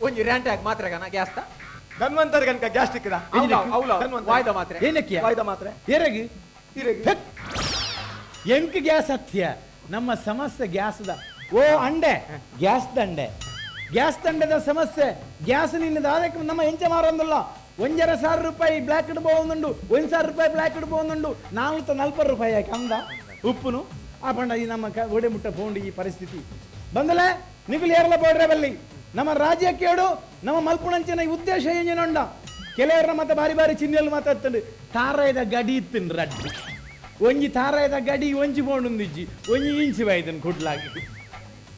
ಒಂಜಿ ರ್ಯಾಂಟ್ ಮಾತ್ರ ಗ್ಯಾಸ್ ಧನ್ವಂತರಿ ಕನಕ ಗ್ಯಾಸ್ಟ್ರಿಕ್ ವಾಯ್ದ ಮಾತ್ರೆ ಏನಕ್ಕೆ ವಾಯ್ದ ಮಾತ್ರೆ ಏರಗಿ ಎಂಕ್ ಗ್ಯಾಸ್ ಹತ್ಯ ನಮ್ಮ ಸಮಸ್ಯೆ ಗ್ಯಾಸ್ದ ಓ ಅಂಡೆ ಗ್ಯಾಸ್ ದಂಡೆ ಗ್ಯಾಸ್ ದಂಡೆದ ಸಮಸ್ಯೆ ಗ್ಯಾಸ್ ನಿನ್ನ ದಾದಕ್ಕೆ ನಮ್ಮ ಎಂಚ ಮಾರೊಂದಲ್ಲ 1,500 ರೂಪಾಯಿ ಬ್ಲ್ಯಾಕ್ ಇಡ್ಬೋಂದುಂಡು 1,000 ರೂಪಾಯಿ ಬ್ಲ್ಯಾಕ್ ಇಡ್ಬೋಂದುಂಡು 440 ರೂಪಾಯಿ ಯಾಕೆ ಅಂದ ಉಪ್ಪುನು ಆ ಪಂಡ ಈ ನಮ್ಮ ಒಡೆ ಮುಟ್ಟ ಪೋಂಡು ಈ ಪರಿಸ್ಥಿತಿ ಬಂದಲೆ ನಿಗುಲು ಏರ್ಲ ಬೋಡ್ರೆ ಬಲ್ಲಿ ನಮ್ಮ ರಾಜ್ಯಕ್ಕೇಡು ನಮ್ಮ ಮಲ್ಪುಣಂಚಿನ ಉದ್ದೇಶ ಏನೇನುಂಡ ಕೆಲವರ ಮತ್ತೆ ಬಾರಿ ಬಾರಿ ಚಿಹ್ನೆಯಲ್ಲಿ ಮಾತಾಡ್ತಂಡು ತಾರಾಯದ ಗಡಿ ಇತ್ತನ್ ರಡ್ಡು ಒಂಜಿ ತಾರಾಯದ ಗಡಿ ಒಂಜಿ ಬೋಂಡುಂದಿಜ್ಜಿ ಒಂಜಿ ಇಂಚಿ ಬಾಯ್ದನ್ ಕುಡ್ಲಾಗಿ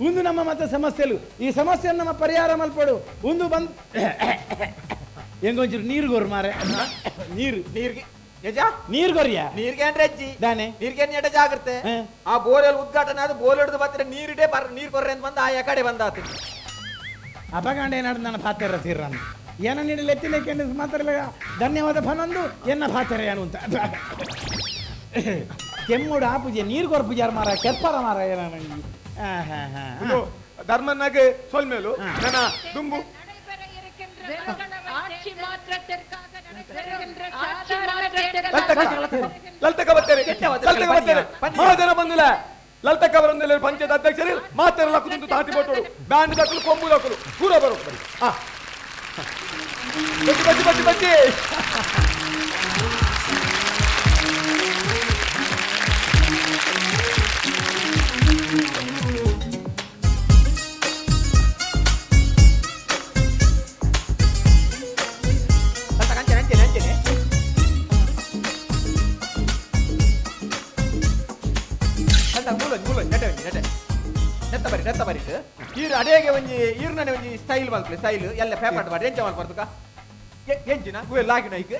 ಒಂದು ನಮ್ಮ ಮತ್ತೆ ಸಮಸ್ಯೆಲು ಈ ಸಮಸ್ಯೆಯನ್ನು ನಮ್ಮ ಪರಿಹಾರ ಮಲ್ಪಡು ಒಂದು ಬಂದ್ ಹೆಂಗೊಂಚೂರು ನೀರು ಗೊರು ಮಾರೆ ನೀರು ನೀರ್ಗೆ ನೀರು ಗೊರಿಯ ನೀರ್ಗೆ ಅಂದ್ರೆ ಅಜ್ಜಿ ದಾನೆ ನೀರ್ಗೆ ಎಡ ಜಾಗ್ರತೆ ಆ ಬೋರೆಲ್ ಉದ್ಘಾಟನೆ ಅದು ಬೋರ್ ಹಿಡಿದು ಬರ್ತಾರೆ ನೀರಿಡೆ ಬರ್ ನೀರು ಕೊರ್ರೆ ಅಂತ ಬಂದ ಆ ಕಡೆ ಬಂದಾತು ಅಪಗಾಂಡ ಏನಾದ್ರು ನನ್ನ ಪಾತೆರ ತೀರ್ರನ್ ಏನ ನೀಡಲಿ ಎತ್ತಿಲಿಕ್ಕೆ ಮಾತ್ರ ಧನ್ಯವಾದ ಫನಂದು ಎನ್ನ ಪಾತೆರ ಏನು ಅಂತ ಕೆಮ್ಮುಡು ಆ ಪೂಜೆ ನೀರು ಕೊರ ಪೂಜಾರ ಮಾರ ಕೆಪ್ಪರ ಮಾರ ಏನ ಧರ್ಮನಾಗ ಸೊಲ್ಮೇಲು ನನ್ನ ದುಂಬು ಲಲಿತಕ್ಕ ಬತ್ತೇನೆ ಲಲಿತಕ್ಕ ಬತ್ತೇನೆ ಮಹಾಜನ ಬಂದಿಲ್ಲ ಲಲಿತಕ್ಕ ಬರಂದಿಲ್ಲ ಪಂಚಾಯತ್ ಅಧ್ಯಕ್ಷರು ಮಾತೆಲ್ಲ ಕುಂತು ತಾತಿ ಬೋಟೋಡು ಬ್ಯಾಂಡ್ ದಕ್ಕಲು ಕೊಂಬು ದಕ್ಕಲು ಪೂರ ಬರೋ ಬಚ್ಚಿ ಬಚ್ಚಿ ಬಚ್ಚಿ ಬಚ್ಚಿ ಅಡೇಗೆ ಒಂಜಿ ಈರ್ನನೆ ಒಂಜಿ ಸ್ಟೈಲ್ ಮಲ್ಪಲೆ ಸ್ಟೈಲ್ ಎಲ್ಲ ಪೇಪರ್ ಮಾಡಿ ಎಂಚ ಮಲ್ಪರ್ತಕ ಎಂಚಿನ ಗುವೆ ಲಾಗಿನ ಐಕ್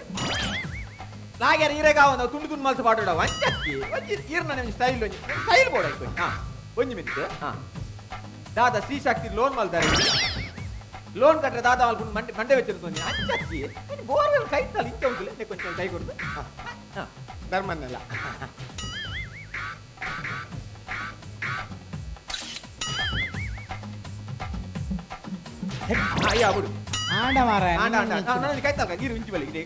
ಲಾಗ್ಯಾರ ಈರೆಗಾವ ನಾವು ತುಂಡು ತುಂಡು ಮಲ್ಸ ಪಾಟೋಡ ಒಂಜಿ ಒಂಜಿ ಈರ್ನನೆ ಒಂಜಿ ಸ್ಟೈಲ್ ಒಂಜಿ ಸ್ಟೈಲ್ ಬೋರ್ಡ್ ಐಕ್ ಹಾ ಒಂಜಿ ಮಿನಿಟ್ ಹಾ ದಾದಾ ಶ್ರೀಶಕ್ತಿ ಲೋನ್ ಮಲ್ದಾರೆ ಲೋನ್ ಕಟ್ಟರೆ ದಾದಾ ಮಲ್ಪುಂಡು ಮಂಡೆ ಮಂಡೆ ವೆಚ್ಚಿರ್ತೊಂಜಿ ಅಂಚಿ ಬೋರ್ವೆಲ್ ಕೈತಲ್ ಇಂಚ ಉಂಟುಲೆ ಕೊಂಚ ಕೈ ಕೊಡ್ದು ಧರ್ಮನ್ನೆಲ್ಲ ಅಯ್ಯ ಬಿಡು ಆಂಡ ಮಾರ ಆಂಡ ಆಂಡ ನಾನು ಕೈತಲ್ ನೀರು ಇಂಚು ಬಲಿ ಇದೆ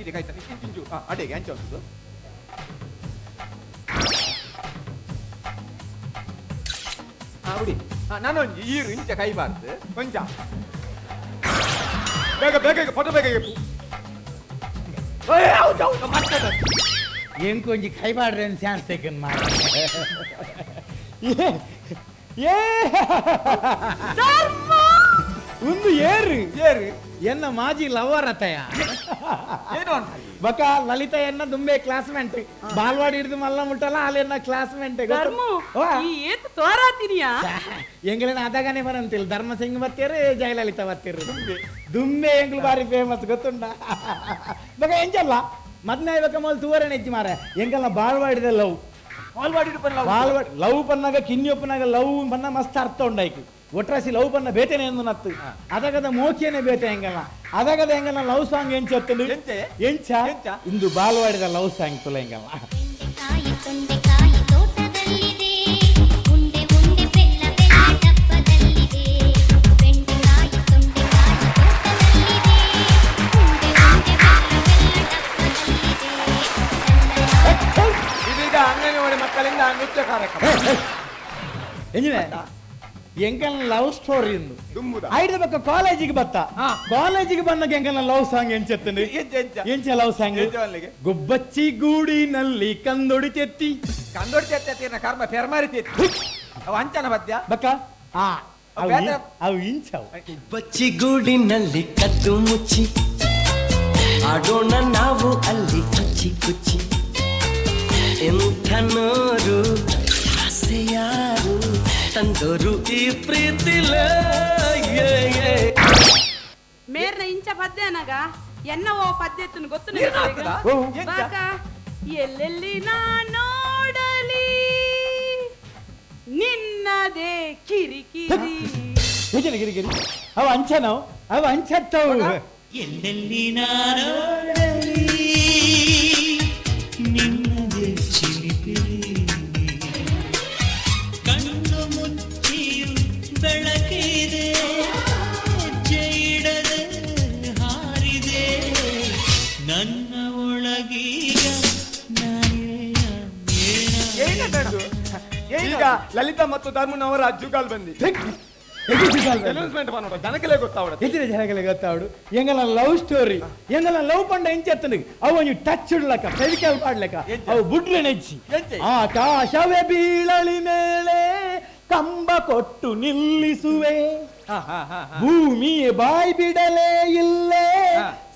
ಇದೆ ಕೈತಲ್ ಇಂಚು ಇಂಚು ಅಡೆಗೆ ಅಂಚ ಉಂಟು ಬಿಡಿ ನಾನೊಂಜಿ ಈರು ಇಂಚ ಕೈ ಬಾರ್ದು ಕೊಂಚ ಬೇಗ ಬೇಗ ಫೋಟೋ ಬೇಗ ಎಂಕೊಂಜಿ ಕೈ ಬಾಡ್ರೆ ಚಾನ್ಸ್ ತೆಕನ್ ಮಾರ ಏ ಒಂದು ಏರು ಏರು ಎನ್ನ ಮಾಜಿ ಲವರ್ ಅತ್ತಯ್ಯ ಏನು ಅಂತ ಬಕ ಲಲಿತ ಎನ್ನ ದುಂಬೆ ಕ್ಲಾಸ್ಮೇಟ್ ಬಾಲ್ವಾಡಿ ಹಿಡಿದು ಮಲ್ಲ ಮುಟ್ಟಲ್ಲ ಅಲ್ಲಿ ಕ್ಲಾಸ್ಮೇಟ್ ಧರ್ಮು ಈ ಏತ್ ತೋರಾತಿನಿಯಾ ಎಂಗ್ಲೇನ ಅದಾಗನೆ ಬರಂತಿಲ್ಲ ಧರ್ಮಸಿಂಗ್ ಬತ್ತೀರು ಜಯಲಲಿತಾ ಬತ್ತೀರು ದುಂಬೆ ಎಂಗ್ಲು ಬಾರಿ ಫೇಮಸ್ ಗೊತ್ತುಂಡ ಬಕ ಎಂಜಲ್ಲ ಮದ್ನ ಬಕ ಮೊದಲು ತೂವರನೆ ಹೆಚ್ಚಿ ಮಾರ ಎಂಗಲ್ಲ ಬಾಲ್ವಾಡಿದ ಲವ್ ಬಾಲ್ವಾಡಿ ಬಾಲ್ವಾಡಿ ಲವ್ ಪನ್ನಾಗ ಕಿನ್ಯೊಪ್ಪನಾಗ ಲವ್ ಪನ್ನ ಮಸ್ತ್ ಅರ್ಥ ಉಂಡಾಯ್ಕು ಒಟ್ರಾಸಿ ಲವ್ ಪನ್ನ ಬೇಟೆನೆ ಎಂದು ನತ್ತು ಅದಗದ ಮೋಕಿಯನೆ ಬೇಟೆ ಹೆಂಗಲ್ಲ ಅದಗದ ಹೆಂಗಲ್ಲ ಲವ್ ಸಾಂಗ್ ಎಂಚತ್ತುಂಡು ಎಂಚೆ? ಎಂಚ ಎಂಚ? ಇಂದು ಬಾಲ್ವಾಡಿದ ಲವ್ ಸಾಂಗ್ ತುಲ ಹೆಂಗಲ್ಲ ಬೆಂಡೆಕಾಯಿ ತೊಂಡೆಕಾಯಿ ತೋಟದಲ್ಲಿದೆ ಉಂಡೆ ಉಂಡೆ ಬೆಲ್ಲ ಬೆಲ್ಲ ಡಬ್ಬದಲ್ಲಿದೆ ಬೆಂಡೆಕಾಯಿ ತೊಂಡೆಕಾಯಿ ತೋಟದಲ್ಲಿದೆ ಉಂಡೆ ಉಂಡೆ ಬೆಲ್ಲ ಬೆಲ್ಲ ಡಬ್ಬದಲ್ಲಿದೆ ಇದೀಗ ಅಂಗನವಾಡಿ ಮಕ್ಕಳಿಂದ ನೃತ್ಯ ಕಾರ್ಯಕ್ರಮ ಎಂಜಿನ ಎಂಕಲ್ನ ಲವ್ ಸ್ಟೋರಿ ಇಂದು ದುಂಬುದ ಐದು ಬಕ್ಕ ಕಾಲೇಜಿಗೆ ಬತ್ತ ಕಾಲೇಜಿಗೆ ಬಂದಾಗ ಎಂಕಲ್ನ ಲವ್ ಸಾಂಗ್ ಎಂಚತ್ತುಂಡು ಎಂಚ ಎಂಚ ಎಂಚ ಲವ್ ಸಾಂಗ್ ಎಂಚ ಅಲ್ಲಿಗೆ? ಗುಬ್ಬಚ್ಚಿ ಗೂಡಿನಲ್ಲಿ ಕಂದೊಡಿ ತೆತ್ತಿ ಕಂದೊಡಿ ತೆತ್ತಿ ಕರ್ಮ ಪೆರ್ಮಾರಿ ತೆತ್ತಿ ಅವು ಅಂಚನ ಪದ್ಯ ಬಕ್ಕ ಆ ಅವು ಬೇರೆ- ಅವು ಇಂಚವು ಬಚ್ಚಿಗೂಡಿನಲ್ಲಿ ಕದ್ದು ಮುಚ್ಚಿ ಆಡೋಣ ನಾವು ಅಲ್ಲಿ ಕುಚ್ಚಿ ಕುಚ್ಚಿ ಎಂಥ ನೋರು ಆಸೆ ಯಾರು ತಂದೋರು ಈ ಪ್ರೀತಿಲ ಮೇರ್ನ ಇಂಚ ಪದ್ಯನಾಗ ಎನ್ನ ಓ ಪದ್ಯತನ ಗೊತ್ತು ನೀರ್ನ ಹಾಕುದಾ? ಎಂಚ? ಬಾಕ ಎಲ್ಲೆಲ್ಲಿ ನಾ ನೋಡಲಿ ನಿನ್ನದೇ ಕಿರಿಕಿರಿ ಹೇಗೆ ಗಿರಿಗಿರಿ ಅವು ಅಂಚನವು ಅವು ಅಂಚತ್ತವು ಎಲ್ಲೆಲ್ಲಿ ನಾನೋಡಲಿ ನಿನ್ನದೇ ಚಿಲಿಪಿಲಿ ಕಣ್ಣು ಮುಚ್ಚಿಯು ಬೆಳಕಿದೆ ಹೆಜ್ಜೆ ಇಡದೆ ಹಾರಿದೆ ನನ್ನ ಒಳಗೀಗ ನಾನಿಲ್ಲ ಏನಂತ ಈಗ ಲಲಿತಾ ಮತ್ತು ಧರ್ಮನವರ ಜುಗಾಲ್ ಬಂದಿ ಅನೌನ್ಸ್ಮೆಂಟ್ ಮಾಡೋಣ ಜನಕಲೇ ಗೊತ್ತಾವಡ ಎತ್ತಿನ ಜನಗಳಿಗೆ ಗೊತ್ತಾವಡು ಎಂಗಲ ಲವ್ ಸ್ಟೋರಿ ಎಂಗಲ ಲವ್ ಪಂಡ ಎಂಚತ್ತನು ಅವು ಒಂಜಿ ಟಚ್ ಇಡ್ಲಕ್ಕ ಫೆವಿಕಾಲ್ ಪಾಡ್ಲಕ್ಕ ಅವು ಬುಡ್ರೆ ನೆಚ್ಚಿ ಎಂಚೆ? ಆಕಾಶವೇ ಬೀಳಲಿ ಮೇಲೆ ಕಂಬ ಕೊಟ್ಟು ನಿಲ್ಲಿಸುವೆ ಭೂಮಿಯೇ ಬಾಯಿ ಬಿಡಲೇ ಇಲ್ಲೇ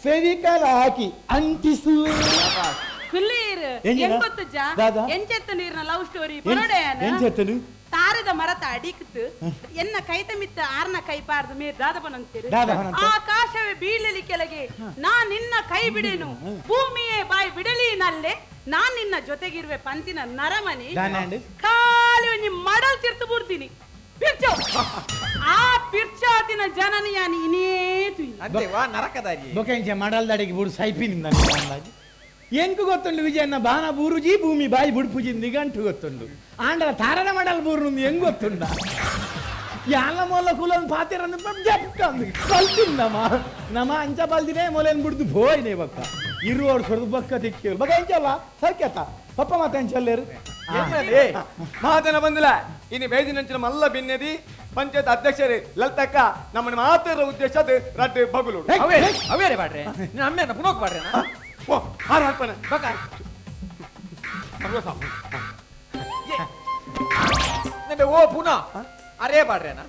ಫೆವಿಕಲ್ ಹಾಕಿ ಅಂಟಿಸುವೆ ಕುಲ್ಲೀರ್ ಎಂಜಿನ? ಎಂಗೊತ್ತುಜ್ಜ ದಾದಾ? ಎಂಚೆತ್ತ ನೀರ್ನ ಲವ್ ಸ್ಟೋರಿ ಪನೋಡೆಯನ ಎಂಚತ್ತನು ತಾರದ ಮರತ ಅಡಿಕ್ತು ಎನ್ನ ಕೈತ ಮಿತ್ತ ಆರ್ನ ಕೈ ಪಾರ್ದು ಮೇರ್ ದಾದ ಪನಂತೀರಿ ದಾದ ಪನಂತೆ. ಆಕಾಶವೇ ಬೀಳಲಿ ಕೆಳಗೆ ನಾ ನಿನ್ನ ಕೈ ಬಿಡೆನು ಭೂಮಿಯೇ ಬಾಯಿ ಬಿಡಲಿ ನಲ್ಲೆ ನಾನ್ ನಿನ್ನ ಜೊತೆಗಿರುವೆ ಪಂತಿನ ನರಮನಿ ದಾನಾಂಡ್? ಖಾಲಿ ಒಂಜಿ ಮಡಲ್ ತಿರ್ತು ಬುಡ್ತೀನಿ ಪಿರ್ಚೋ ಆ ಪಿರ್ಚಾತಿನ ಜನನಿಯಾನಿ ಇನೇ ತುಯಿ ಅಂತೆ ವಾ ನರಕದಾರಿ ಬೊಕೆಂಚೆ ಮಡಲ್ದಾಡಿಗೆ ಬುಡು ಸೈಪಿನಿಂದ ಅಂದಾಜು ಎಂಕು ಗೊತ್ತುಂಡು ವಿಜಯಣ್ಣ ಬಾನ ಬೂರುಜಿ ಭೂಮಿ ಬಾಯಿ ಬುಡ್ಪುಜಿ ನಿಗಂಟು ಗೊತ್ತುಂಡು ಆಂಡಲ ತಾರನ ಮಡಲ್ ಬೂರು ಹೆಂಗ್ ಗೊತ್ತುಂಡ ಯಾಲ ಮೊಲ್ಲ ಕುಲನ್ ಪಾತಿರಂದು ಜಪ್ಕಂದು ಕಲ್ತಿಂದಮ್ಮ ನಮ್ಮ ಅಂಚ ಬಲ್ದಿನೇ ಮೊಲೆನ್ ಬಿಡ್ದು ಭೋಯ್ನೆ ಬಕ್ಕ ಇರುವವ್ರು ಸೊರ್ದು ಬಕ್ಕ ತಿಕ್ಕಿ ಬಕ್ಕ ಎಂಚಲ್ಲ ಸೌಖ್ಯತ ಪಪ್ಪ ಮಾತ ಎಂಚಲ್ಲೇರು ಮಹಾಜನ ಬಂದಿಲ್ಲ ಇನ್ನು ಬೇಜಿನಂಚಿನ ಮಲ್ಲ ಬಿನ್ನೆದಿ ಪಂಚಾಯತ್ ಅಧ್ಯಕ್ಷರೇ ಲಲಿತಕ್ಕ ನಮ್ಮನ್ನ ಮಾತ್ರ ಉದ್ದೇಶ ಅದು ರಡ್ಡು ಬಗುಲು ಅವೇ ಅವೇರೆ ಬಾಡ್ರೆ ನೀನು ಅಮ್ಮೇನ ಪುನೋಕ್ ಬಾಡ್ರೆ ಓ ಹಾರ ಹಾಕ್ತಾನೆ ಬಕ ನಂಬೆ ಓ ಪುನಃ ಅರೇ ಬಾಡ್ರೇನಾ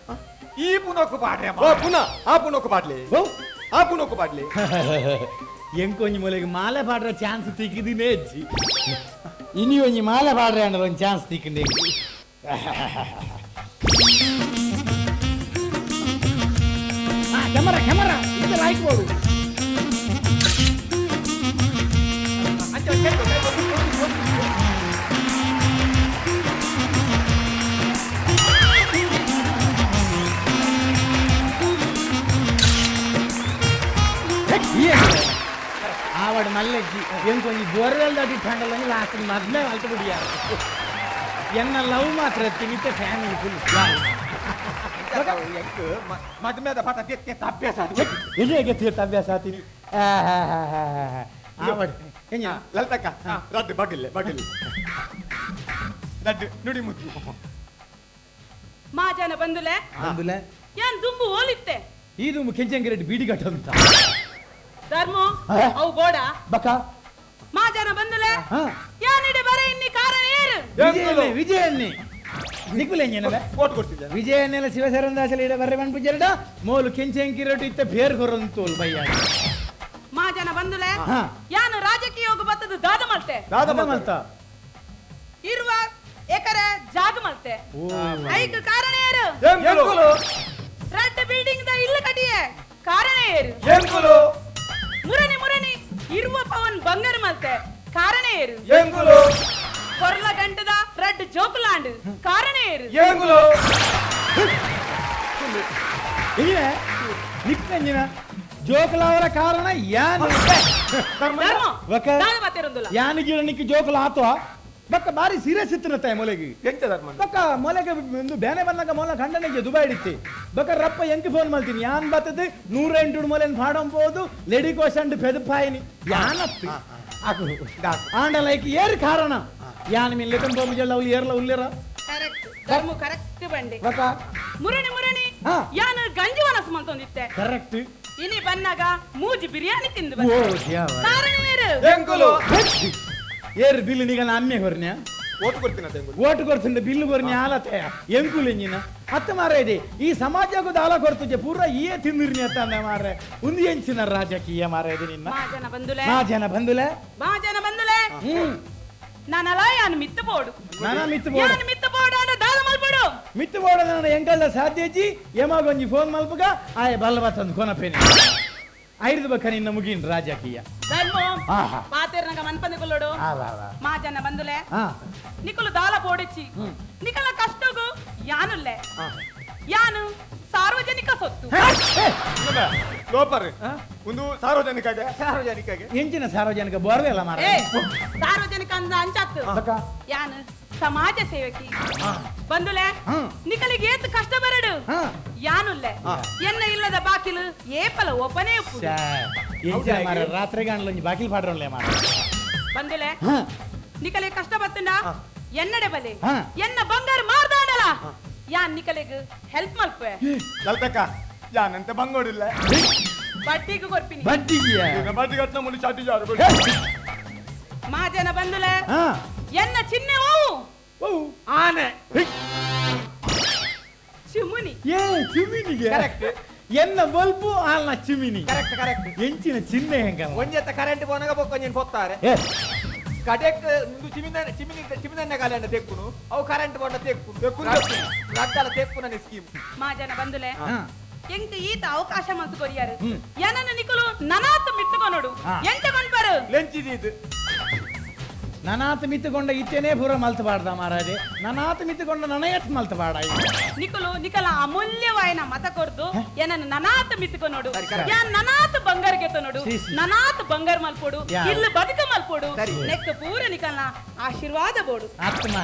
ಈ ಪುನೋಕ್ ಬಾಡ್ರೆ ಓ ಪುನಃ ಆ ಪುನೋಕ್ ಬಾಡ್ಲಿ ಓ ಆ ಪುನೋಕ್ ಬಾಡ್ಲಿ ಎಂಕೊಂಜಿ ಮೊಲೆಗೆ ಮಾಲೆ ಪಾಡ್ರ ಚಾನ್ಸ್ ತಿಕ್ಕಿದಿನೇ ಅಜ್ಜಿ ಇನಿ ಒಂಜಿ ಮಾಲೆ ಪಾಡ್ರೆ ಅಂಡ ಒಂದು ಚಾನ್ಸ್ ತಿಕ್ಕಿಂಡೆ ಕ್ಯಾಮರಾ ಕ್ಯಾಮರಾ ಇದೆಲ್ಲ ಹಾಕ್ಬೋದು ಮಲ್ಲೆಜ್ಜಿ ಎಂಕೊಂಜಿ ಬೋರ್ವೆಲ್ ದಾಟಿ ಠಾಂಡಲ ಲಾಸ್ಟ್ ಮದ್ಮೆ ಮಲ್ತು ಬಿಡಿಯಾರ ಎನ್ನ ಲವ್ ಮಾತ್ರ ತಿಮಿತ ಫ್ಯಾಮಿಲಿ ಫುಲ್ ಮದ್ಮೆದ ಪಾಠ ತೆತ್ತ ಅಭ್ಯಾಸ ಎಲ್ಲಿ ತೀರ್ಥ ಅಭ್ಯಾಸ ಆತೀನಿ ಲಲಿತಕ್ಕ ರದ್ದು ಬಗಿಲ್ಲೆ ಬಗಿಲ್ ಲಡ್ಡು ನುಡಿ ಮುದ್ದು ಮಾಜನ ಬಂದುಲೆ ಬಂದುಲೆ ಏನ್ ದುಂಬು ಹೋಲಿತ್ತೆ ಈ ದುಂಬು ಕೆಂಚಂಗಿರೆಡ್ಡಿ ಬೀಡಿ ಕಟ್ಟಂತ ಧರ್ಮ ಅವು ಬೋಡ ಬಕ ಮಾಜನ ಬಂದುಲೆ ಯಾನಿಡೆ ಬರ ಇನ್ನಿ ಕಾರಣ ಏರು ವಿಜಯನ್ನೇ ನಿಕುಲೆಂಜನವೆ ಓಟ್ ಕೊಡ್ತಿದ್ದೆ ವಿಜಯನ್ನೆಲ್ಲ ಶಿವಶರಣದಾಸಲ ಇಡ ಬರ್ರೆ ಪನ್ಪುಜೆರಡ ಮೋಲು ಕೆಂಚಂಕಿರೊಟ್ಟು ಇತ್ತ ಬೇರ್ ಕೊರಂತೋಲ್ ಬಯ್ಯ ಮಾಜನ ಬಂದುಲೆ ಯಾನು ರಾಜಕೀಯ ಬತ್ತದ ದಾದ ಮಲ್ತೆ ದಾದ ಮಲ್ತ ಇರುವ ಎಕರೆ ಜಾಗ ಮಲ್ತೆ ಐಕ್ ಕಾರಣ ಏರು ರಡ್ಡ ಬಿಲ್ಡಿಂಗ್ the ಇಲ್ಲ ಕಟಿಯೆ ಕಾರಣ ಏರು ಮುರಣಿ ಮುರಣಿ ಇರುವ ಪವನ್ ಬಂಗಾರ ಮಲ್ತೆ ಕಾರಣ ಏರು ಕೊರ್ಲ ಗಂಟದ ರಡ್ಡ ಜೋಕುಲಾಂಡ್ ಕಾರಣ ಏರು ನಿಕ್ಕಂಜಿನ ಜೋಕುಲಾವರ ಕಾರಣ ಯಾನು ಯಾನು ಗಿಡ ನಿಕ್ಕ ಜೋಕುಲ ಆತೋ ಬಕ್ಕ ಬಾರಿ ಸೀರಿಯಸ್ ಇತ್ತಿರತ್ತೆ ಮೊಲೆಗೆ ಬಕ್ಕ ಮೊಲೆಗೆ ಒಂದು ಬೇನೆ ಬಂದಾಗ ಮೊಲ ಖಂಡನೆಗೆ ದುಬೈ ಹಿಡಿತಿ ಬಕ್ಕ ರಪ್ಪ ಎಂಕ್ ಫೋನ್ ಮಾಡ್ತೀನಿ ಯಾನ್ ಬತ್ತದ 108 ಮೊಲೆನ್ ಫಾಡಂಬೋದು ಲೆಡಿ ಕೋಶಂಡ್ ಪೆದಪಾಯಿನಿ ಯಾನತ್ತು ಆಂಡ ಲೈಕ್ ಏರ್ ಕಾರಣ ಯಾನ್ ಮಿನ್ ಲೆಕನ್ ಪೋಮುಜೆಲ್ಲ ಅವ್ಲು ಏರ್ಲ ಉಲ್ಲೇರ ಕರೆಕ್ಟ್ ಧರ್ಮ ಕರೆಕ್ಟ್ ಬಂಡೆ ಮುರಣಿ ಮುರಣಿ ಯಾನು ಗಂಜಿ ವನಸು ಮಂತೊಂದಿತ್ತೆ ಕರೆಕ್ಟ್ ಇನಿ ಬನ್ನಾಗ ಮೂಜಿ ಬಿರಿಯಾನಿ ತಿಂದು ಬಂದೆ ಕಾರಣ ಏರು ಏರು ಬಿಲ್ಲು ನಿಗನ ಅಮ್ಮೆ ಹೊರ್ನ್ಯ ಓಟು ಕೊಡ್ತೀನಿ ಓಟು ಕೊಡ್ತೀನಿ ಬಿಲ್ಲು ಕೊರ್ನ್ಯ ಆಲತೆ ಎಂಕುಲು ಎಂಜಿನ ಅತ್ತ ಮಾರ ಇದೆ ಈ ಸಮಾಜಕ್ಕೂ ದಾಲ ಕೊಡ್ತುಜೆ ಪೂರ ಏ ತಿಂದಿರ್ನಿ ಅತ್ತ ಅಂದ ಮಾರ್ರೆ ಒಂದು ಎಂಚಿನ ರಾಜಕೀಯ ಮಾರ ಇದೆ ನಿನ್ನ ಮಾಜನ ಬಂದುಲೆ ಮಾಜನ ಬಂದುಲೆ ಮಾಜನ ಬಂದುಲೆ ನಾನಲ ಯಾನು ಮಿತ್ತು ಬೋಡು ನಾನ ಮಿತ್ತು ಬೋಡು ಯಾನು ಮಿತ್ತು ಬೋಡು ಅಂಡ ದಾಲ ಮಲ್ಪಡು ಮಿತ್ತು ಬೋಡು ನನ್ನ ಎಂಕಲ್ದ ಸಾಧ್ಯಜಿ ಯಮಗೊಂಜಿ ಫೋನ್ ಮಲ್ಪಗ ಆಯ ಬಲ್ಲ ಬತ್ತಂದು ಕೊನಪೇನೆ ಐದು ಬಕ್ಕ ನಿನ್ನ ಮುಗಿನ್ ರಾಜಕೀಯ ಪಾತೇರ್ನಗ ಮನ್ಪಂದೆ ಕೊಲ್ಲೋಡು ಮಾಜನ ಬಂದುಲೆ ನಿಕುಲು ದಾಲ ಬೋಡಿಚ್ಚಿ ನಿಕಲ ಕಷ್ಟಗು ಯಾನುಲ್ಲೆ ಯಾನು ಸಾರ್ವಜನಿಕ ಸೊತ್ತು ಲೋಪರ್ ಒಂದು ಸಾರ್ವಜನಿಕಗೆ ಸಾರ್ವಜನಿಕಗೆ ಎಂಚಿನ ಸಾರ್ವಜನಿಕ ಬೋರ್ವೆಲ್ಲ ಮಾರ ಸಾರ್ವಜನಿಕ ಅಂದ ಅಂಚಾತ್ತು ಯಾನು ಸಮಾಜ ಸೇವಕಿ ಬಂದುಲೆ ನಿಕಲಿಗೆ ಏತ್ ಕಷ್ಟ ಬರಡು ಯಾನುಲ್ಲೆ ಎನ್ನ ಇಲ್ಲದ ಬಾಕಿಲು ಏಪಲ ಒಬ್ಬನೇ ರಾತ್ರಿ ಗಾಣಲೊಂಜಿ ಬಾಕಿಲ್ ಪಾಡ್ರೊಲ್ಲೆ ಮಾರ ಬಂದುಲೆ ನಿಕಲಿಗೆ ಕಷ್ಟ ಬತ್ತಂಡ ಎನ್ನಡೆ ಬಲೆ ಎನ್ನ ಬಂಗಾರ ಮಾರ್ದಾಡಲ ಯಾನ್ ನಿಕಲಿಗೆ ಹೆಲ್ಪ್ ಮಲ್ಪೆ ಲಲಿತಕ್ಕ ಯಾನಂತೆ ಬಂಗೋಡಿಲ್ಲ ಬಡ್ಡಿಗೆ ಕೊರ್ಪಿನಿ ಬಡ್ಡಿಗೆ ಬಡ್ಡಿ ಕಟ್ನ ಮುಲಿ ಚಾಟಿ ಜಾರು ಮಾಜನ ಬಂದುಲೆ ಎನ್ನ ಚಿಹ್ನೆ ಓವು ಆನೆ ಚಿಮುನಿ ಏ ಚಿಮಿನಿಗೆ ಕರೆಕ್ಟ್ ಎನ್ನ ಬಲ್ಪು ಆಲ್ನ ಚಿಮಿನಿ ಕರೆಕ್ಟ್ ಕರೆಕ್ಟ್ ಎಂಚಿನ ಚಿಹ್ನೆ ಹೆಂಗ ಒಂಜೆತ್ತ ಕರೆಂಟ್ ಪೋನಾಗ ಬೊಕ್ಕೊಂಜೆನ್ ಪೊತ್ತಾರೆ ಕಡೆಕ್ ನಿಂದು ಚಿಮಿನ ಚಿಮಿನಿ ಚಿಮಿನನ್ನ ಕಾಲಂಡ ತೆಕ್ಕುನು ಅವು ಕರೆಂಟ್ ಬೋಂಡ ತೆಕ್ಕು ತೆಕ್ಕು ರಡ್ಡಲ ತೆಕ್ಕುನ ಸ್ಕೀಮ್ ಮಾಜನ ಬಂದುಲೆ ಎಂಕ್ ಈತ ಅವಕಾಶ ಮಲ್ತು ಕೊರಿಯಾರು ಏನನ್ನ ನಿಕುಲು ನನಾತ್ ಮಿತ್ತುಕೊನೋಡು ಎಂಚ ಕೊನ್ಪರು ಲೆಂಚಿದೀದು ನನಾತ ಮಿತ್ತುಕೊಂಡ ಇತ್ತೇನೆ ಪೂರ ಮಲ್ತಬಾರ್ದ ಮಾರಾಜೆ ನನಾತ ಮಿತ್ತುಕೊಂಡ ನನಯತ್ ಮಲ್ತಬಾಡ ನಿಕುಲು ನಿಕಲ ಅಮೂಲ್ಯವಾಯನ ಮತ ಕೊರ್ದು ಏನನ್ನ ನನಾತ ಮಿತ್ತುಕೊನೋಡು ಯಾನ್ ನನಾತ ಬಂಗಾರ ಗೆತ್ತನೋಡು ನನಾತ ಬಂಗಾರ ಮಲ್ಪೋಡು ಇಲ್ಲ ಬದುಕ ಮಲ್ಪೋಡು ನೆಕ್ ಪೂರ ನಿಕಲ್ನ ಆಶೀರ್ವಾದ ಬೋಡು